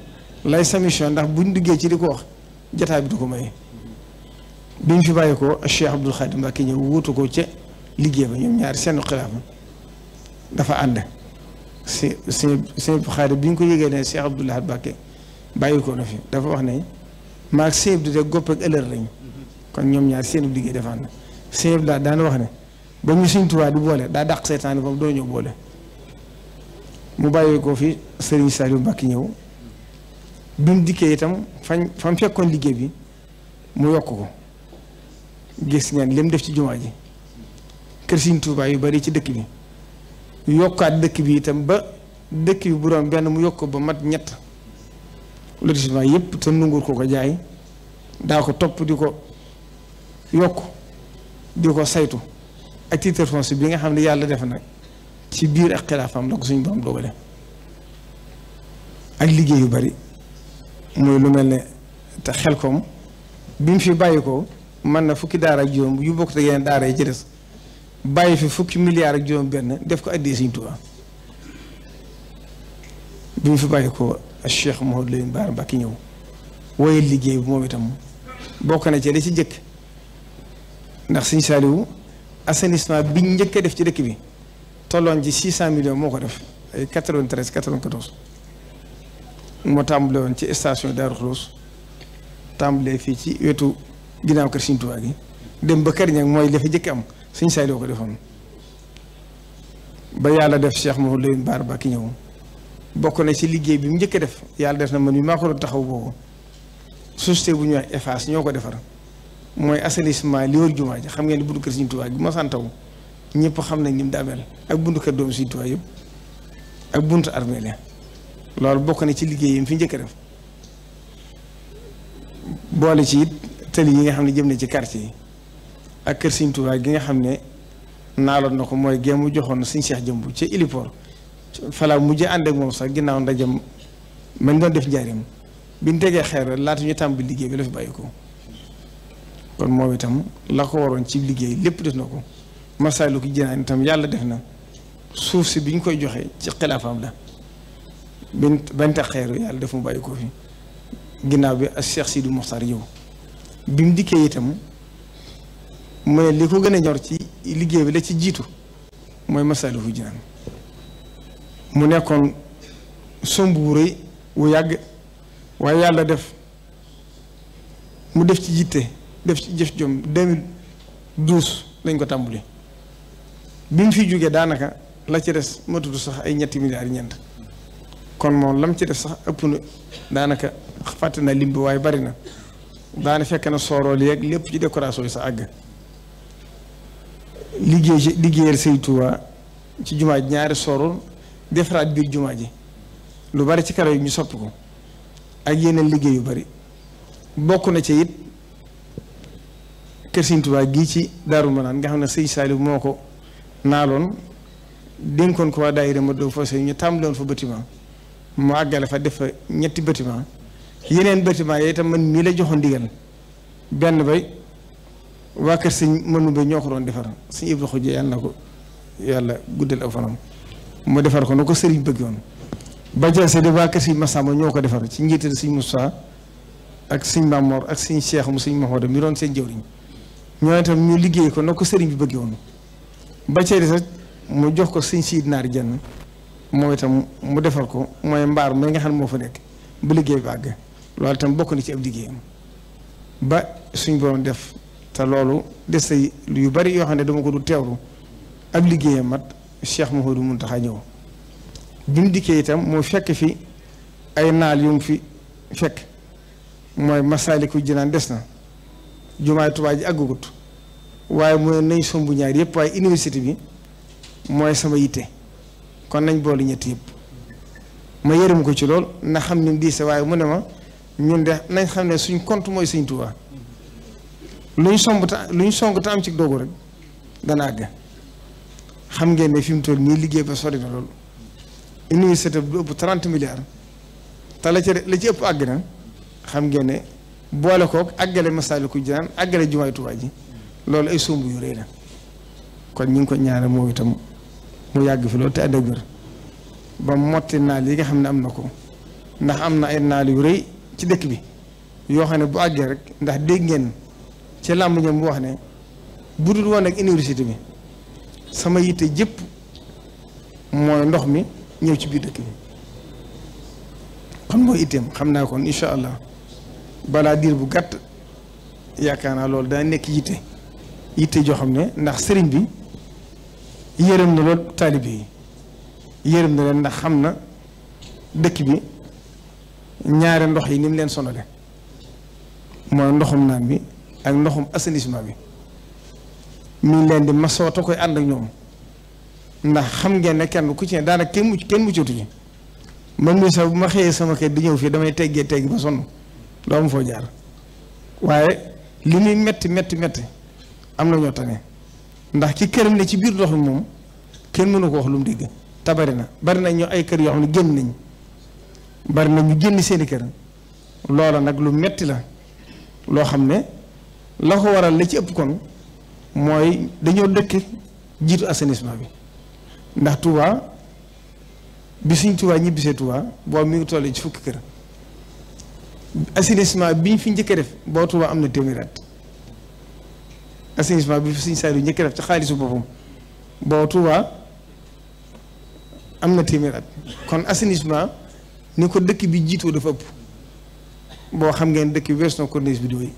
lay sa mission ndax buñ duggee ci di ko wax jataay bi du ko may bi ñu fi bàyyi ko Cheikh Abdoul Khadim Mbacké ñëw wuutu ko ca liggéey ba ñoom ñaari seen xilaafa dafa ànd seen Xaadim bi ñu ko yëgee ne Cheikh Abdoul Ahad Mbacké bàyyi ko na fi dafa wax ne maag sëñ bi de gopp ak ëllër lañ kon ñoom ñaari seen liggéey dafa ànd sëñ bi daana wax ne ba ñu Sëriñ Tuubaa di boole daa dàq seytaane ba mu doo ñëw boole mu bàyyi ko fi Serigne Saliou Mbacké ñëw bi mu dikkee itam fam fekkoon liggéey bi mu yokk ko gis ngeen li mu def ci jumaa ji kër Sëriñ Tuubaa yu bari ci dëkk bi yokkaat dëkk bi itam ba dëkk bi bu doon benn mu yokk ko ba mat ñett lotissement yëpp te nungur ko jaay daa ko topp di ko yokk di ko saytu ak titre foncier bi nga xam ne yàlla def nag ci biir ak xilaafam la ko suñu borom dogale ak liggéey yu bari mooy lu mel ne te Xelkom bi mu fi bàyyi ko mën na fukki daara ak juróom yu bokk te yeneen daara yi ci des bàyyi fi fukki milliards ak juróom benn def ko addee Sëriñ Tuubaa bi mu fi bàyyi ko Cheikh Mouhamadou Lamine Bara Mbacké ñëw woye liggéey bi moom itam bokk na ci li ci jëkk ndax Sëriñ Saaliwu assainissement biñ njëkk a def ci dëkk bi tolloon ci 600 millions moo ko def ay 93 94 moo tàmbale woon ci station Darou Khoudoss tàmbalee fii ci wetu ginnaaw kër Sëriñ Tuubaa gi dem ba Kër Ñang mooy li fa jëkk am Sëriñ Saliou ko defoon ba yàlla def Cheikh Mouhamadou Lamine Bara Mbacké ñëw bokk na ci liggéey bi mu njëkk a def yàlla def na man mi maa ko doon taxaw boobu société bu ñuy wax Eiffage ñoo ko defar mooy assainissement li wër jumaa ji xam ngeen ni buntu kër Sëriñ Tuubaa gi moo san taw ñëpp xam nañ ni mu daa mel ak buntu kër doomu Sëriñ Tuubaa yëpp ak buntu armée la loolu bokk na ci liggéey yi mu fi njëkk a def boole ci it tëli yi nga xam ne jëm na ci quartier yi ak kër Sëriñ Tuubaa gi nga xam ne naaloon na ko mooy géemu joxoon na Sëriñ Cheikh Jëmb ci héliport falaa mujj ànd ak moom sax ginnaaw ndajam man doon def njaarim bi ñu tegee xeer laata ñu tàmbali liggéey bi la fi bàyyi ko kon moom itam la ko waroon ci liggéey lépp def na ko Masaalikul Jinaan itam yàlla def na suuf si bi ñu koy joxe ci xilaafaam la bañ tax xeeru yàlla def mu bàyyi ko fi ginnaaw bi ak Cheikh Sidi Mokhtar yow bi mu dikkee itam mu ne li ko gën a ñor ci liggéey bi la ci jiitu mooy Masaalikul Jinaan mu nekkoon somb wu rëy wu yàgg waaye yàlla def mu def ci jiite def ci jëf jom 2012 lañ ko tàmbuli bi mu fi jógee daanaka la ci des matutu sax ay ñetti milliards ñeent kon moom lam ci def sax ëpp na daanaka fàtte na lim bi waaye bari na daana fekk na soorool yeeg lépp ci décoration yi sa àgg liggéeyal Sëriñ Tuubaa ci jumaa ji ñaari soorool defaraat biir jumaa ji lu bari ci karo yi ñu soppi ko ak yeneen liggéey yu bari bokk na ci it kër Sëriñ Tuubaa gii ci Daaru Manaan nga xam ne Sëriñ Saliou moo ko naaloon dénkoon ko waa daayira ma doo foo ñu tàmbaloon fa bâtiment mu àggale fa def fa ñetti bâtiment yeneen bâtiment yooyu itam man mii la joxoon ndigal benn bay waa kër Sëriñ mënu ba ñoo ko doon defar Sëriñ Ibra Xujje yàlla na ko yàlla guddal aw fanam mu defar ko na ko sëriñ bëgg woon ba jël de waa kër Sëriñ Massamba ñoo ko defar ci njiital Sëriñ Moussa ak Sëriñ Mamor ak Sëriñ Cheikh mu Sëriñ Mahoda mi doon seen jëwriñ ñoo itam ñu liggéey ko na ko sëriñ bi bëggee woon ba cee sax mu jox ko Sëriñ Siid Naar Jenn moo itam mu defar ko mooy mbaar mi nga xam ne moo fa nekk ba liggéey bi àgg loolu itam bokk na ci ab liggéeyam ba suñ borom def te loolu des yu bari yoo xam ne dama ko du teewlu ab liggéeyam mat Cheikh Mouhamadou Mountakha ñëw bi mu dikkee itam moo fekk fi ay naal yu mu fi fekk mooy Masaalikul Jinaan des na jumaay Tuubaa ji àggugut waaye mooy nañ sombu ñaar yëpp waaye université bi mooy sama yitte kon nañ boole ñett yëpp ma yërëm ko ci lool na xam ne diise waaye mu ne ma ñun de nañ xam ne suñ compte mooy Sëriñ Tuubaa luñ song te am ci doogu rek dana àgg xam ngeen ne fi mu toll nii liggéey ba sori na loolu université bu ëpp 30 milliards te la ci ëpp àgg na xam ngeen ne boole kook àggale Masaalikul Jinaan àggale jumaay Tuubaa ji loolu ay somb yu rëy la kon ñu ngi ko ñaanal moom itam mu yàgg fi loolu te ànd ak wér ba motti naal yi nga xam ne am na ko ndax am na ay naal yu rëy ci dëkk bi yoo xam ne bu àggee rek ndax dégg ngeen ci làmb ñoom bu wax ne bu dul woon ak université bi sama yitte jëpp mooy ndox mi ñëw ci biir dëkk bi kon mooy itteem xam naa kon incha allah balaa diir bu gàtt yaakaar naa loolu daa nekk yitte joo xam ne ndax sëriñ bi yërëm na lool taalibe yi yërëm na leen ndax xam na dëkk bi ñaari ndox yi ni mu leen sonale mooy ndoxum naan bi ak ndoxum assainissement bi mi ngi leen di masoo te koy ànd ak ñoom ndax xam ngeen ne kenn ku ci ne daanaka kenn muccatu ci man mii sax bu ma xëyee sama kër di ñëw fii damay teggi ba sonn doo am foo jaar waaye li muy metti am na ñoo tane ndax ci këram ne ci biir ndox mi moom kenn mënu ko wax lu mu dégg te bari na ñu ay kër yoo xam ne génn nañ bari na ñu génn seeni kër loola nag lu metti la loo xam ne la ko waral la ci ëpp kon mooy dañoo dëkk jiitu assainissement bi ndax Touba bi suñ Touba ñibbisee Touba boobu mi ngi toll ci fukki kër assainissement bi ñu fi njëkk a def boo Touba am na téeméer at assainissement bi fi Sëriñ Saliou njëkk def ci xaalisu boppam boo Touba am na téeméer at kon assainissement ni ko dëkk bi jiitoo dafa ëpp boo xam ngeen dëkk bi wees na corniche bi dooy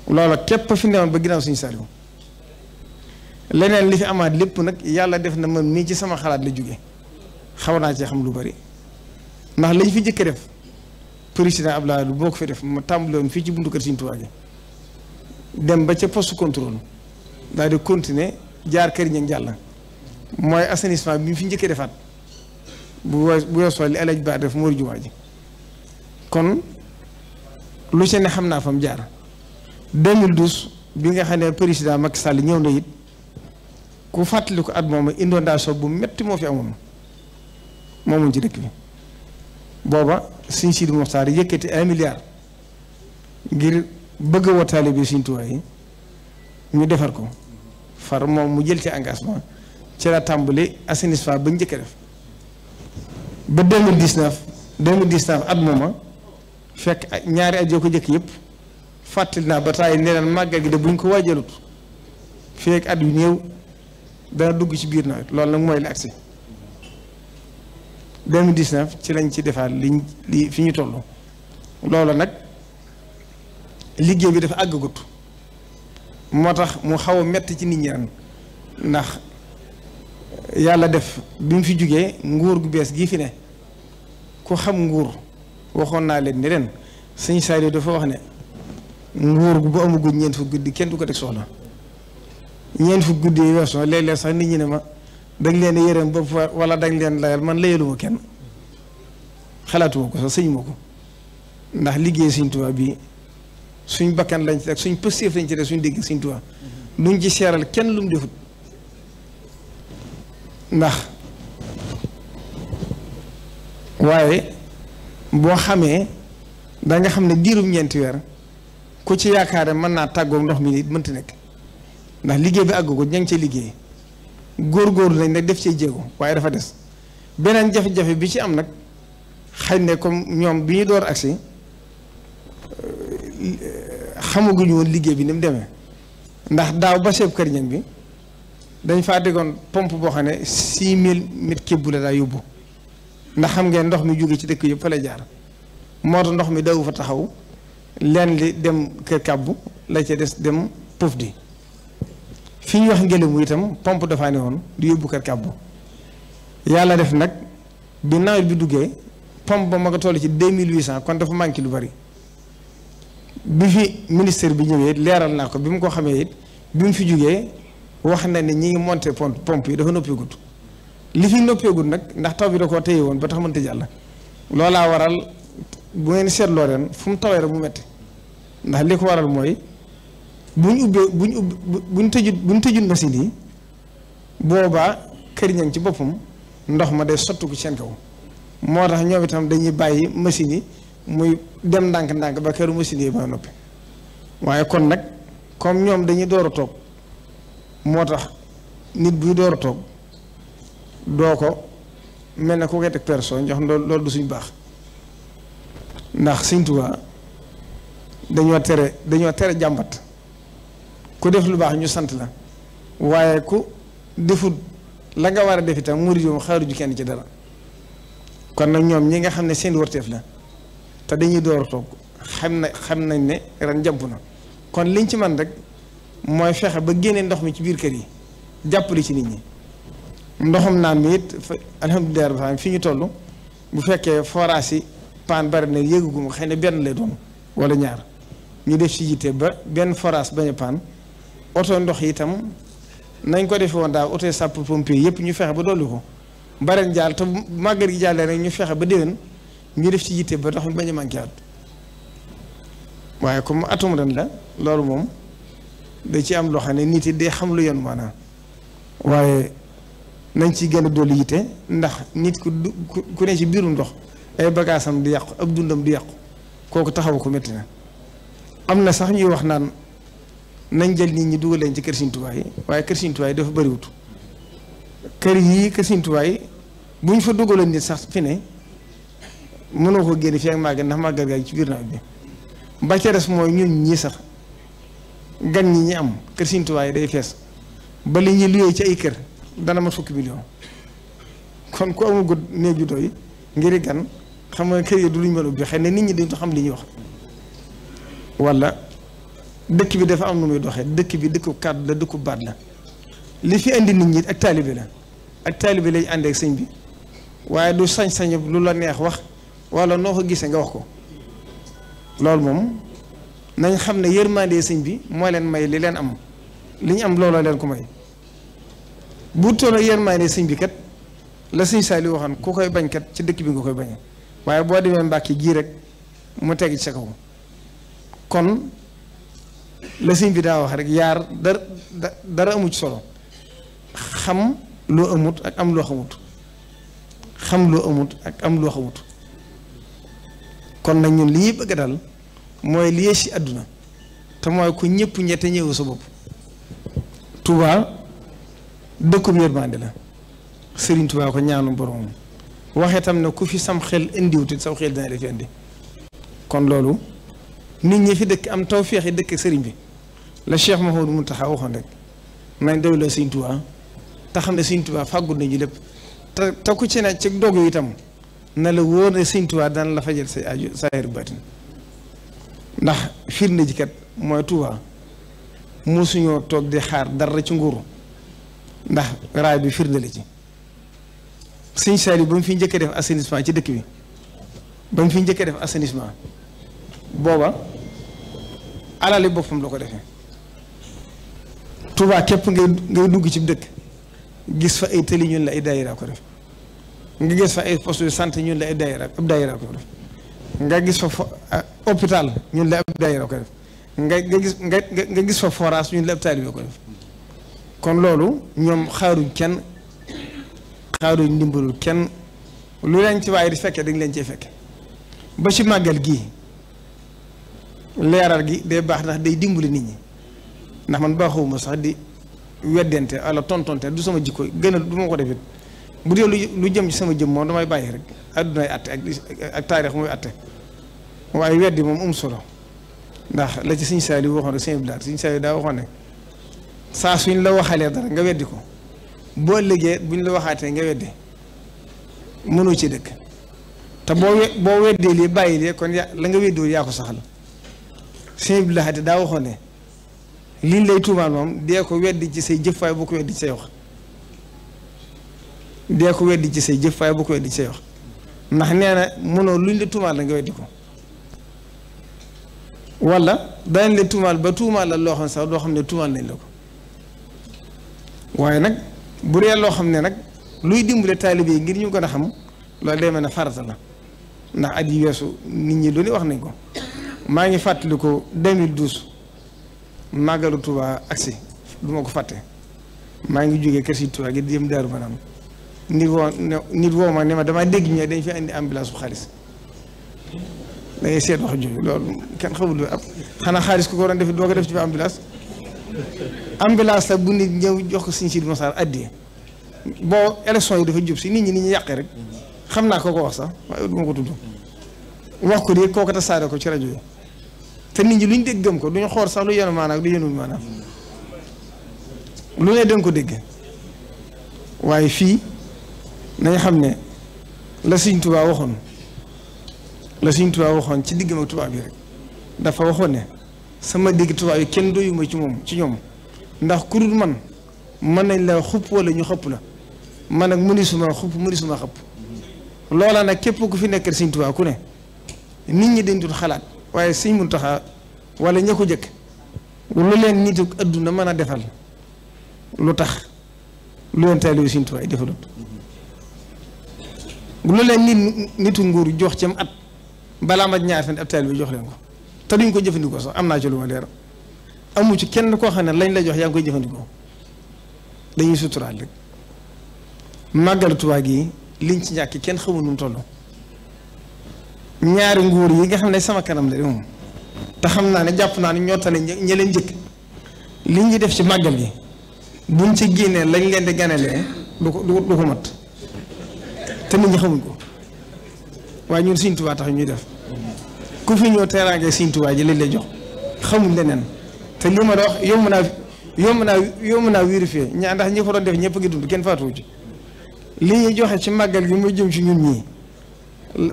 loola képp fi newoon ba ginnaaw Sëriñ Saliou leneen li fi amaat lépp nag yàlla def na man mii ci sama xalaat la jóge xaw naa ci xam lu bari ndax lañ fi njëkk def président Abdoulaye Wade boo ko fi def ma tàmbaloon fii ci buntu kër Sëriñ Tuubaa gi dem ba ca poste contrôle daal di continuer jaar kër ña jàll mooy assainissement bi mu fi njëkkee defaat bu weesoo li El Hadj Ba def mooy jumaa ji kon lu ci ne xam naa fa mu jaar 2012 bi nga xam ne président Macky Sall ñëw na it ku fàttali ko at moom inondation bu metti moo fi amoon moomuñ ci dëkk bi booba Sëriñ Sidi Moxtaar yëkkati 1 milliard ngir bëgg a woo taalibe Sëriñ Tuubaa yi ñu defar ko far moom mu jël ci engagement ci la tàmbali assainissement ba njëkk a def ba 2019 at mooma fekk ñaari at yoo ko jëkk yëpp fàttali naa ba taay nee naan màggal gi de buñ ko waajalut fekk at yu néew dana dugg ci biir nawet loolu nag mooy li agsi 2019 ci lañ ci defaat li fi ñu toll loolu nag liggéey bi dafa àggagut moo tax mu xaw a metti ci nit ñi ren ndax yàlla def bi mu fi jógee nguur gu bees gii fi ne ku xam nguur waxoon naa leen ni ren Sëriñ Saliou dafa wax ne nguur gu bu amagul ñeent fu guddi kenn du ko teg soxla ñeent fu guddi yi weesoo léeg-léeg sax nit ñi ne ma dañ leen yërëm ba wala dañ leen layal man layaluma kenn xalaatuma ko sax sëñuma ko ndax liggéey Sëriñ Tuubaa bi suñ bakkan lañ ci rek suñ pëstéef lañ ci rek suñ dégg Sëriñ Tuubaa luñ ci seeral kenn lu mu defut ndax waaye boo xamee da nga xam ne diirum ñeenti weer ku ci yaakaare mën naa tàggoog ndox mi nit mënta nekk ndax liggéey bi àggu ko ña ngi cee liggéey góorgóorlu nañ nag def cee jéego waaye dafa des beneen jafe-jafe bi ci am nag xëy ne comme ñoom bi ñu door agsi xamaguñu woon liggéey bi ni mu demee ndax daaw ba seeb kër ñang bi dañ faa tegoon pompe boo xam ne 6000 mètres cube la daa yóbbu ndax xam ngeen ndox mi jóge ci dëkk yëpp fa la jaar moo tax ndox mi dawu fa taxaw leen li dem kër kàbbu la ca des dem pof di fi ñu wax ngelamu itam pompe dafaa ne woon di yóbbu kër kàbbu yàlla def nag bi nawet bi duggee pompe ba ma nga toll ci 2800 kon dafa manqué lu bari bi fi ministère bi ñëwee leeral naa ko bi mu ko xamee it bi mu fi jógee wax na ne ñi ngi monté pompe yi dafa noppeegut li fi noppeegut nag ndax taw bi da koo téye woon ba tax mënta jàll loolaa waral bu ngeen seetloo ren fu mu tawee rek mu metti ndax li ko waral mooy buñ tëjut machine yi boobaa kër ñang ci boppam ndox ma day sotti ko seen kaw moo tax ñoom itam dañuy bàyyi machine yi muy dem ndànk-ndànk ba këru machine yi ba noppi waaye kon nag comme ñoom dañuy door a toog moo tax nit buy door a toog doo ko mel ne ku koy teg personne jox loolu du suñ baax ndax Sëriñ Tuubaa dañoo tere jàmbat ku def lu baax ñu sant la waaye ku defut la nga war a def itam murid yi xaaruju kenn ci dara kon nag ñoom ñi nga xam ne seen warteef la te dañuy door a toog xam nañ ne ren jàmp na kon liñ ci man rek mooy fexe ba génne ndox mi ci biir kër yi jàppale ci nit ñi ndoxum naan mi it alhamdulilah rabbil alamin fi ñu toll bu fekkee forage yi paan bari na yëguguma xëy na benn lay doon wala ñaar ñu def ci yitte ba benn forage bañ a paan oto ndox yi itam nañ ko defee woon daaw oto sapeur pompier yëpp ñu fexe ba dolli ko bareen jaal te màggal gi jàllee rek ñu fexe ba déwén ñu def ci yitte ba ndox mi bañ a manqué at waaye comme atum ren la loolu moom da ci am loo xam ne nit yi day xam lu yoon maanaam waaye nañ ci gën a dolli yitte ndax nit ku ne ci biirum ndox ay bagaasam di yàqu ab dundam di yàqu kooku taxawu ko métti na am na sax ñuy wax naan nañ jël nit ñi dugal leen ci kër Sëriñ Tuubaa yi waaye kër Sëriñ Tuubaa yi dafa bëriwut kër yii kër Sëriñ Tuubaa yi bu ñu fa dugaloon nit sax fi ne mënoo ko génne fii ak màggal ndax màggal gaa ci biir nawet bi ba ca des mooy ñun ñii sax gan ñi am kër Sëriñ Tuubaa yi day fees ba li ñuy luyee ci ay kër dana ma fukki million kon ku amagul néeg yu doy ngir gan xam nga kër yi du luñ mën a ubbi xëy na nit ñi dañu xam li ñuy wax wala dëkk bi dafa am nu muy doxee dëkk bi dëkku kàddu la dëkku baat la li fi indi nit ñi ak taalibe la ak taalibe lañ àndee ak sëñ bi waaye du sañ-sañ lu la neex wax wala noo ko gisee nga wax ko loolu moom nañ xam ne yërmande sëñ bi moo leen may li leen am li ñu am looloo leen ko may bu tolloo yërmande sëñ bi kat la sëñ Saaliw waxoon ku koy bañ kat ci dëkk bi nga koy bañee waaye boo demee Mbàkke gii rek mu teg ci sa kaw kon la sëñ bi daa wax rek yaar dara amu ci solo xam loo amut ak am loo xamut xam loo amut ak am loo xamut kon nag ñun li ñuy bëgg dal mooy li ci àdduna te mooy ku ñëpp ñette ñëwu sa bopp Touba dëkkub yërmande la Sëriñ Touba ko ñaanu borom waxee tam ne ku fi sam xel indiwut saw xel dana la fi indi kon loolu nit ñi fi dëkk am tawfeex yi dëkk sëriñ bi la Cheikh Mouhamadou Mountakha waxoon rek nañ doyloo Sëriñ Touba te xam ne Sëriñ Touba fàggul nañu lépp te ku ci ne ci dogu itam na la wóor ne Sëriñ Touba daan la fajal say aju saahir baatin ndax firnde ji kat mooy Touba mosuñoo toog di xaar dara ci nguuru ndax raay bi firnde la ci Sëriñ Saaliw ba mu fi njëkk a def assainissement ci dëkk bi ba mu fi njëkk a def assainissement booba alali boppam la ko defee Touba képp ngay dugg ci dëkk gis fa ay tëli ñun la ay daayira ko def nga gis fa ay poste de santé ñun la ay daayira ab daayira ko def nga gis fa hôpital ñun la ab daayira ko def nga gis fa forage ñun la ab taalibe ko def kon loolu ñoom xaaruñ kenn xaaruñ ndimbalul kenn lu leen ci waaye di fekkee dañ leen cee fekke ba ci màggal gii leeral gi day baax ndax day dimbali nit ñi ndax man baaxuma sax di weddente wala tontonte du sama jikko gën a du ma ko defit bu dee lu jëm ci sama jëm moom damay bàyyi rek addunay atte ak taarix muy atte waaye weddi moom solo ndax la ci Sëriñ Saaliw waxoon rek Sëriñ Saaliw daa waxoon ne saa suñ la waxalee dara nga weddi ko boo ëllëgee buñ la waxaatee nga weddi mënoo ci dëkk te boo weddee lii bàyyi lii kon la nga weddiwul yaa ko saxal Sëriñ Lahad daa waxoon ne liñ lay tuumaal moom dee ko weddi ci say jëf waaye boo ko weddi ci say wax dee ko weddi ci say jëf waaye boo ko weddi ci say wax ndax nee na mënoo luñ la tuumaal la nga weddi ko wala dañ la tuumaal ba tuumaal la loo xam sax doo xam ne tuumaal nañ la ko waaye nag bu dee loo xam ne nag luy dimbale taalibe yi ngir ñu gën a xam loolu day mel ne farata la ndax at yi weesu nit ñi lu ne wax nañ ko maa ngi fàttali ko 2012 màggalu Touba agsi du ma ko fàtte maa ngi jógee kër si Touba gi di jëm Daaru Manaan nit woo ma ne ma damaa dégg ñe dañ fi indi ambulance bu xaalis da ngay seet wax jooju loolu kenn xamul ab xanaa xaalis ku ko waroon def doo ko def ci ambulance la bu nit ñëw jox ko Sëriñ Sidi Moxtaar addiya boo élection yi dafa jub si nit ñi yàqee rek xam naa ko wax sax waaye du ma ko tudd wax ko de kooku tasaare ko ci rajo yi te nit ñi lu ñu dégg gëm ko du ñu xool sax lu yenu maanaam lu yenul maanaam lu ne danga ko dégg waaye fii nañ xam ne la Sëriñ Tuubaa waxoon ci diggam ak tubaab yi rek dafa waxoon ne sama dégg tubaab yi kenn doyuma ci ñoom ndax ku dul man mën nañ la xupp wala ñu xëpp la man nag mënisuma xupp mënisuma xëpp loola nag képp ku fi nekkal Sëriñ Tuubaa ku ne nit ñi dañ dul xalaat waaye Sëriñ Muntaxa wala ña ko jëkk lu leen nitu adduna mën a defal lu tax lu leen taalibe Sëriñ Tuubaa yi defalut lu leen nitu nguur jox ci am at balaa ma ñaar fan ab taalibe jox leen ko te duñ ko jëfandikoo sax am naa ci lu ma leer amu ci kenn koo xam ne lañ la jox yaa ngi koy jëfandikoo dañuy suturaal rek màggalu Tuubaa gi liñ ci ñàkk kenn xamul nu mu toll ñaari nguur yi nga xam ne sama kanam la moom te xam naa ne jàpp naa ne ñoo tane ña leen njëkk li ñuy def ci màggal gi buñ ci génnee lañ leen di ganalee du ko mat te nit ñi xamuñ ko waaye ñun Sëriñ Tuubaa tax ñuy def ku fi ñëw teraange Sëriñ Tuubaa ji lañ lay jox xamuñ leneen te li ma la wax yomb naa vérifier ndax ñi ko doon def ñëpp ngi dund kenn faatuwu ci li ñuy joxe ci màggal gi muy jëm ci ñun ñii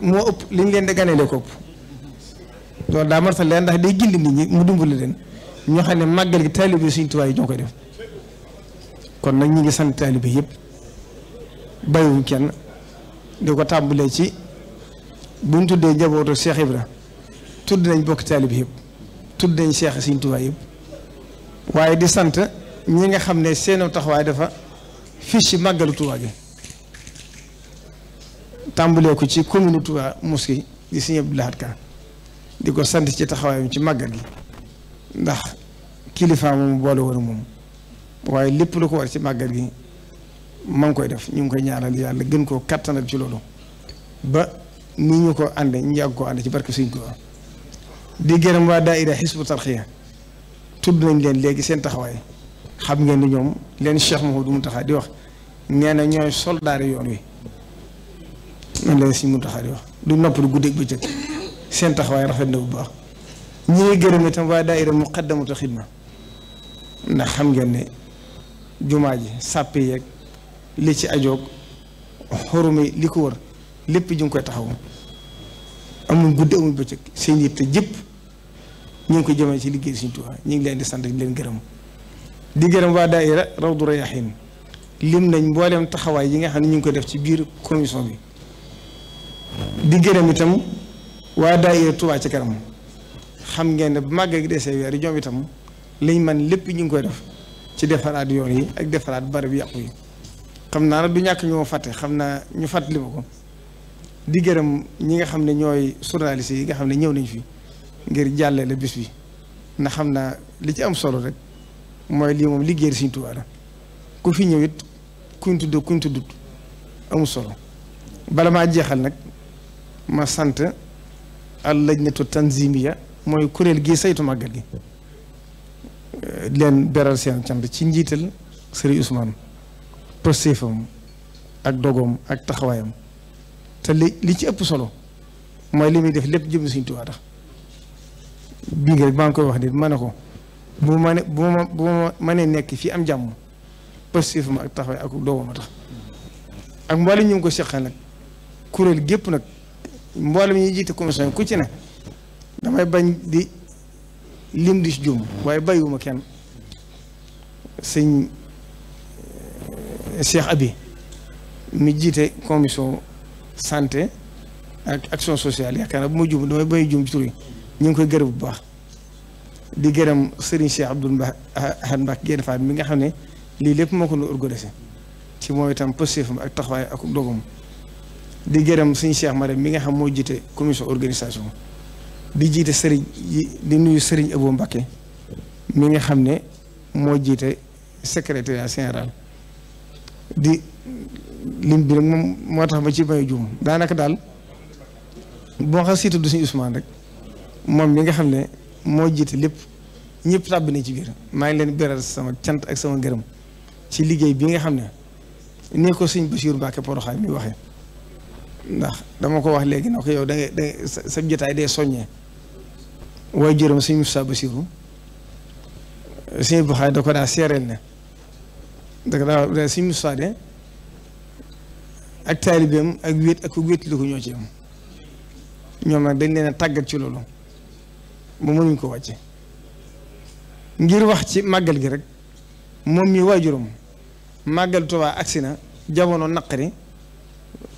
moo ëpp li ñu leen di ganeele ko ëpp loolu daa martal leen ndax day gindi nit ñi mu dimbali leen ñoo xam ne màggal gi taalibe Sëriñ Tuubaa yi ñoo koy def kon nag ñi ngi sant taalibe yëpp bàyyiwuñ kenn di ko tàmbalee ci buñ tuddee njabootu Cheikh Ibra tudd nañ bokk taalibe yëpp tudd nañ Cheikh Sëriñ Tuubaa yëpp waaye di sant ñi nga xam ne seen taxawaay dafa fii ci màggalu Tuubaa gi tàmbalee ko ci commune Touba Mosquée di Sëriñ Abdou Lahad Ka di ko sant ci taxawaayam ci màggal gi ndax kilifa moom boole woon moom waaye lépp lu ko war ci màggal gi ma ngi koy def ñu ngi koy ñaanal yàlla gën koo kattanal ci loolu ba ni ñu ko ànde ñu yàgg koo ànd ci barke Sëriñ Tuubaa di gërëm waa daayira Hizbut Tarqiyyah tudd nañ leen léegi seen taxawaay xam ngeen ni ñoom leen Cheikh Mouhamadou Mountakha di wax nee na ñooy soldaari yoon wi man leen si Mountakha di wax du noppalu guddeeg bëccëg seen taxawaay rafet na bu baax ñi ngi gërëm itam waa daayira Muqaddamatul Xidma ndax xam ngeen ne jumaa ji sàppe yeeg li ci ajoog xorumi li ko wër lépp ju ngi koy taxawu amul guddi amul bëccëg seen yitte jëpp ñu ngi ko jëmee ci liggéey Sëriñ Tuubaa ñu ngi leen di sant di leen gërëm di gërëm waa daayira Rawdu Rayaahiin lim nañ mboolem taxawaay yi nga xam ne ñu ngi ko def ci biir commission bi di gërëm itam waa daayira Touba ci kanam xam ngeen ne bu màggal gi desee weer ñoom itam liñ man lépp ñu ngi koy def ci defaraat yoon yi ak defaraat barab yàqu yi xam naa nag du ñàkk ñoo fàtte xam naa ñu fàttali ma ko di gërëm ñi nga xam ne ñooy journaliste yi nga xam ne ñëw nañ fi ngir jàllale bis bi ndax xam naa li ci am solo rek mooy lii moom liggéey Sëriñ Tuubaa la ku fi ñëw it kuñ tuddut amul solo bala maa jeexal nag ma sant al lajnatu tanzimiya mooy kuréel gi saytu màggal gi leen beral seen cant ci njiital Sëriñ Ousmane pëstéefam ak dogoom ak taxawaayam te li ci ëpp solo mooy li muy def lépp jëm Sëriñ Tuubaa tax bii nga rek maa ngi koy wax nit ma ne ko bu ma mënee nekk fii am jàmm pëstéefam ak taxawaay ak dogoom a tax ak mboolem ñu ngi ko seqal nag kuréel gépp nag mboolem ñuy jiite commission ku ci ne damay bañ di lim di si juum waaye bàyyiwuma kenn sëñ Cheikh Abi mi jiite commission santé ak action sociale yaakaar naa bu ma juum damay bañ juum ci tur yi ñu ngi koy gërëm bu baax di gërëm Serigne Cheikh Abdoul Ahad Mbacké Gaïndé Fatma mi nga xam ne lii lépp moo ko nu organisé ci mooy itam pëstéefam ak taxawaay ak dogum di gërëm suñu Cheikh Marème mi nga xam moo jiite commission organisation di jiite Serigne di nuyu Serigne Abou Mbacké mi nga xam ne moo jiite secrétariat général di lim bi rek moom moo tax ba ci may juum daanaka daal boo xam si tudd suñu Ousmane rek moom mi nga xam ne moo jiite lépp ñëpp tàbbi na ci biir maa ngi leen beral sama cant ak sama ngërëm ci liggéey bi nga xam ne nii ko sëñ Bassirou Mbacké Porokhane mi waxee ndax dama ko wax léegi na ko yow da nga sa jotaay dee soññee waaye jërëm sëñ Moussa Bassirou sëñ Buxaay da ko daa seereel ne da ko daa sëñ Moussa de ak taalibeem ak wéet ak ku wéet li ko ñoo ci am ñoom nag dañ leen a tàggat ci loolu ba mënuñ ko wàcce ngir wax ci màggal gi rek moom mi waajuram màggal Tuubaa agsi na jamono naqari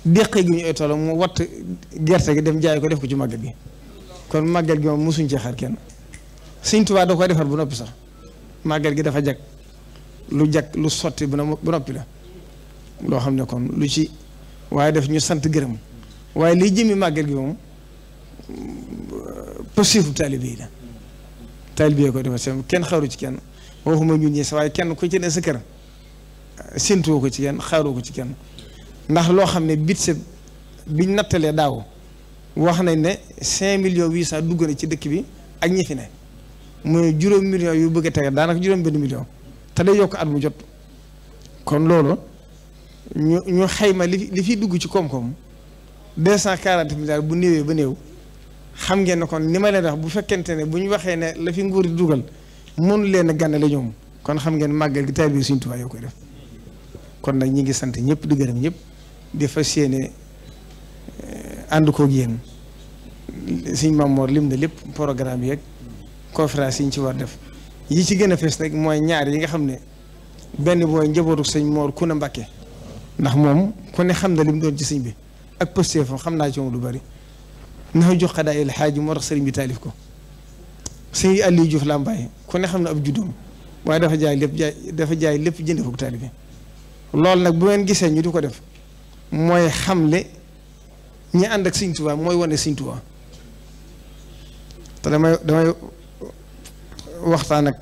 déqee gi ñu ay toolo mu watt gerte gi dem jaay ko def ko ci màggal gi kon màggal gi moom mosuñ ci xaar kenn Sëñ Tuubaa da koy defar bu noppi sax màggal gi dafa jag lu sotti bu noppi la loo xam ne kon lu ci waaye def ñu sant gërëm waaye liy jëmmi màggal gi moom pësifu taalibe yi la taalibe yi ko defar seen kenn xaaru ci kenn waxuma ñun ñi sa waaye kenn ku ci ne sa kër séntuwoo ko ci kenn xaaroo ko ci kenn ndax loo xam ne biñ nattalee daaw wax nañ ne 5,800,000 dugg na ci dëkk bi ak ñi fi ne mooy juróom millions yu bëgg a tege daanaka juróom benn million te day yokk at mu jot kon loolu ñu xayma li fi dugg ci koom-koom 240 milliards bu néewee ba néew xam ngeen ne kon ni ma leen wax bu fekkente ne bu ñu waxee ne la fi nguur di dugal mënu leen a gànnale ñoom kon xam ngeen màggal gi taalibe Sëriñ Tuubaa yoo koy def kon nag ñi ngi sant ñëpp di gërëm ñëpp di fas yéene ànd koog yéen Sëriñ Mamoor lim na lépp programme yeeg conférence yi ñu ci war def yi ci gën a fees nag mooy ñaar yi nga xam ne benn booy njabootu sëñ Moor ku ne Mbàkke ndax moom ku ne xam na lim doon ci sëñ bi ak posté fa xam naa ci moom lu bari na jox xadaa il xaaji moo tax sëriñ bi taalif ko sëñ Aliou Diouf Lambaye ku ne xam na ab juddoom waaye dafa jaay lépp jënd ko taalibe loolu nag bu ngeen gisee ñu di ko def mooy xamle ñi ànd ak Sëñ Tuubaa mooy wane Sëñ Tuubaa te damay waxtaan ak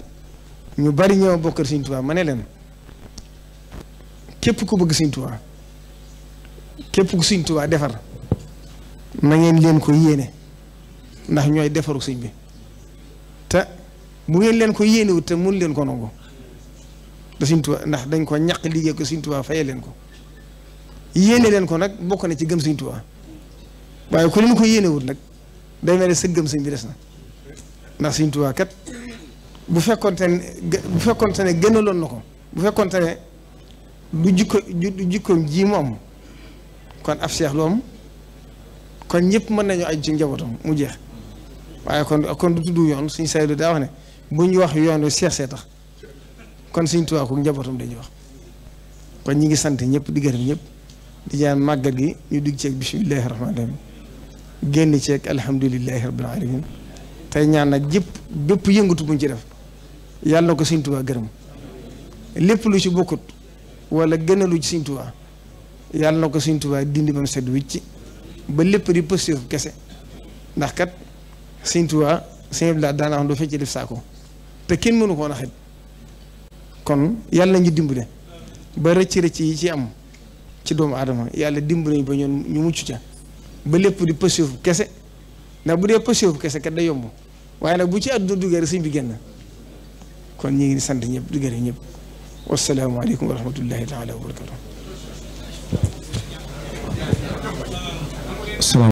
ñu bari ñoo bokk Sëñ Tuubaa ma ne leen képp ku bëgg Sëñ Tuubaa képp ku Sëñ Tuubaa defar na ngeen leen ko yéene ndax ñooy defaru sëñ bi te bu ngeen leen ko yéenewut te mun leen ko nangu da Sëñ Tuubaa ndax dañ ko ñaq liggéey ko Sëñ Tuubaa faye leen ko yéene leen ko nag bokk na ci gëm Sëñ Tuubaa waaye ku leen ko yéenewut nag day mel ne sa gëm sëñ bi des na ndax Sëñ Tuubaa kat bu fekkonte ne gënaloon na ko bu fekkonte ne du jikkoom ji mu am kon ab seex lu am kon ñëpp mën nañu aju ci njabootam mu jeex waaye kon du tudd yoon suñu saydu daa wax ne bu ñu wax yoon wi seex see tax kon Sëñ Tuubaa ko njabootam dañuy wax kon ñi ngi sant ñëpp di gërëm ñëpp di ñaan màggal gi ñu digg ceeg bismillahi rahmaani rahim génn ceeg alhamdulillahi rabbil alamin tey ñaan nag bépp yëngatu buñ ci def yàlla na ko Sëñ Tuubaa gërëm lépp lu ci bokkut wala gënalu ci Sëñ Tuubaa yàlla na ko Sëñ Tuubaa dindi ba mu sedd wicc ba lépp di positif kese ndax kat Sëñ Tuubaa sëñ bi daana xam du fecc def saako te kenn mënu koo naxit kon yàlla ñu dimbale ba rëcc yi ci am ci doomu aadama yàlla dimbale ba ñoon ñu mucc ca ba lépp di positif kese ndax bu dee positif kese kat da yomb waaye nag bu ci àdduna duggee rek sëñ bi génn kon ñu ngi sant ñëpp di gërëm ñëpp wassalaamu aleykum wa rahmatullahi taala wa barakatuh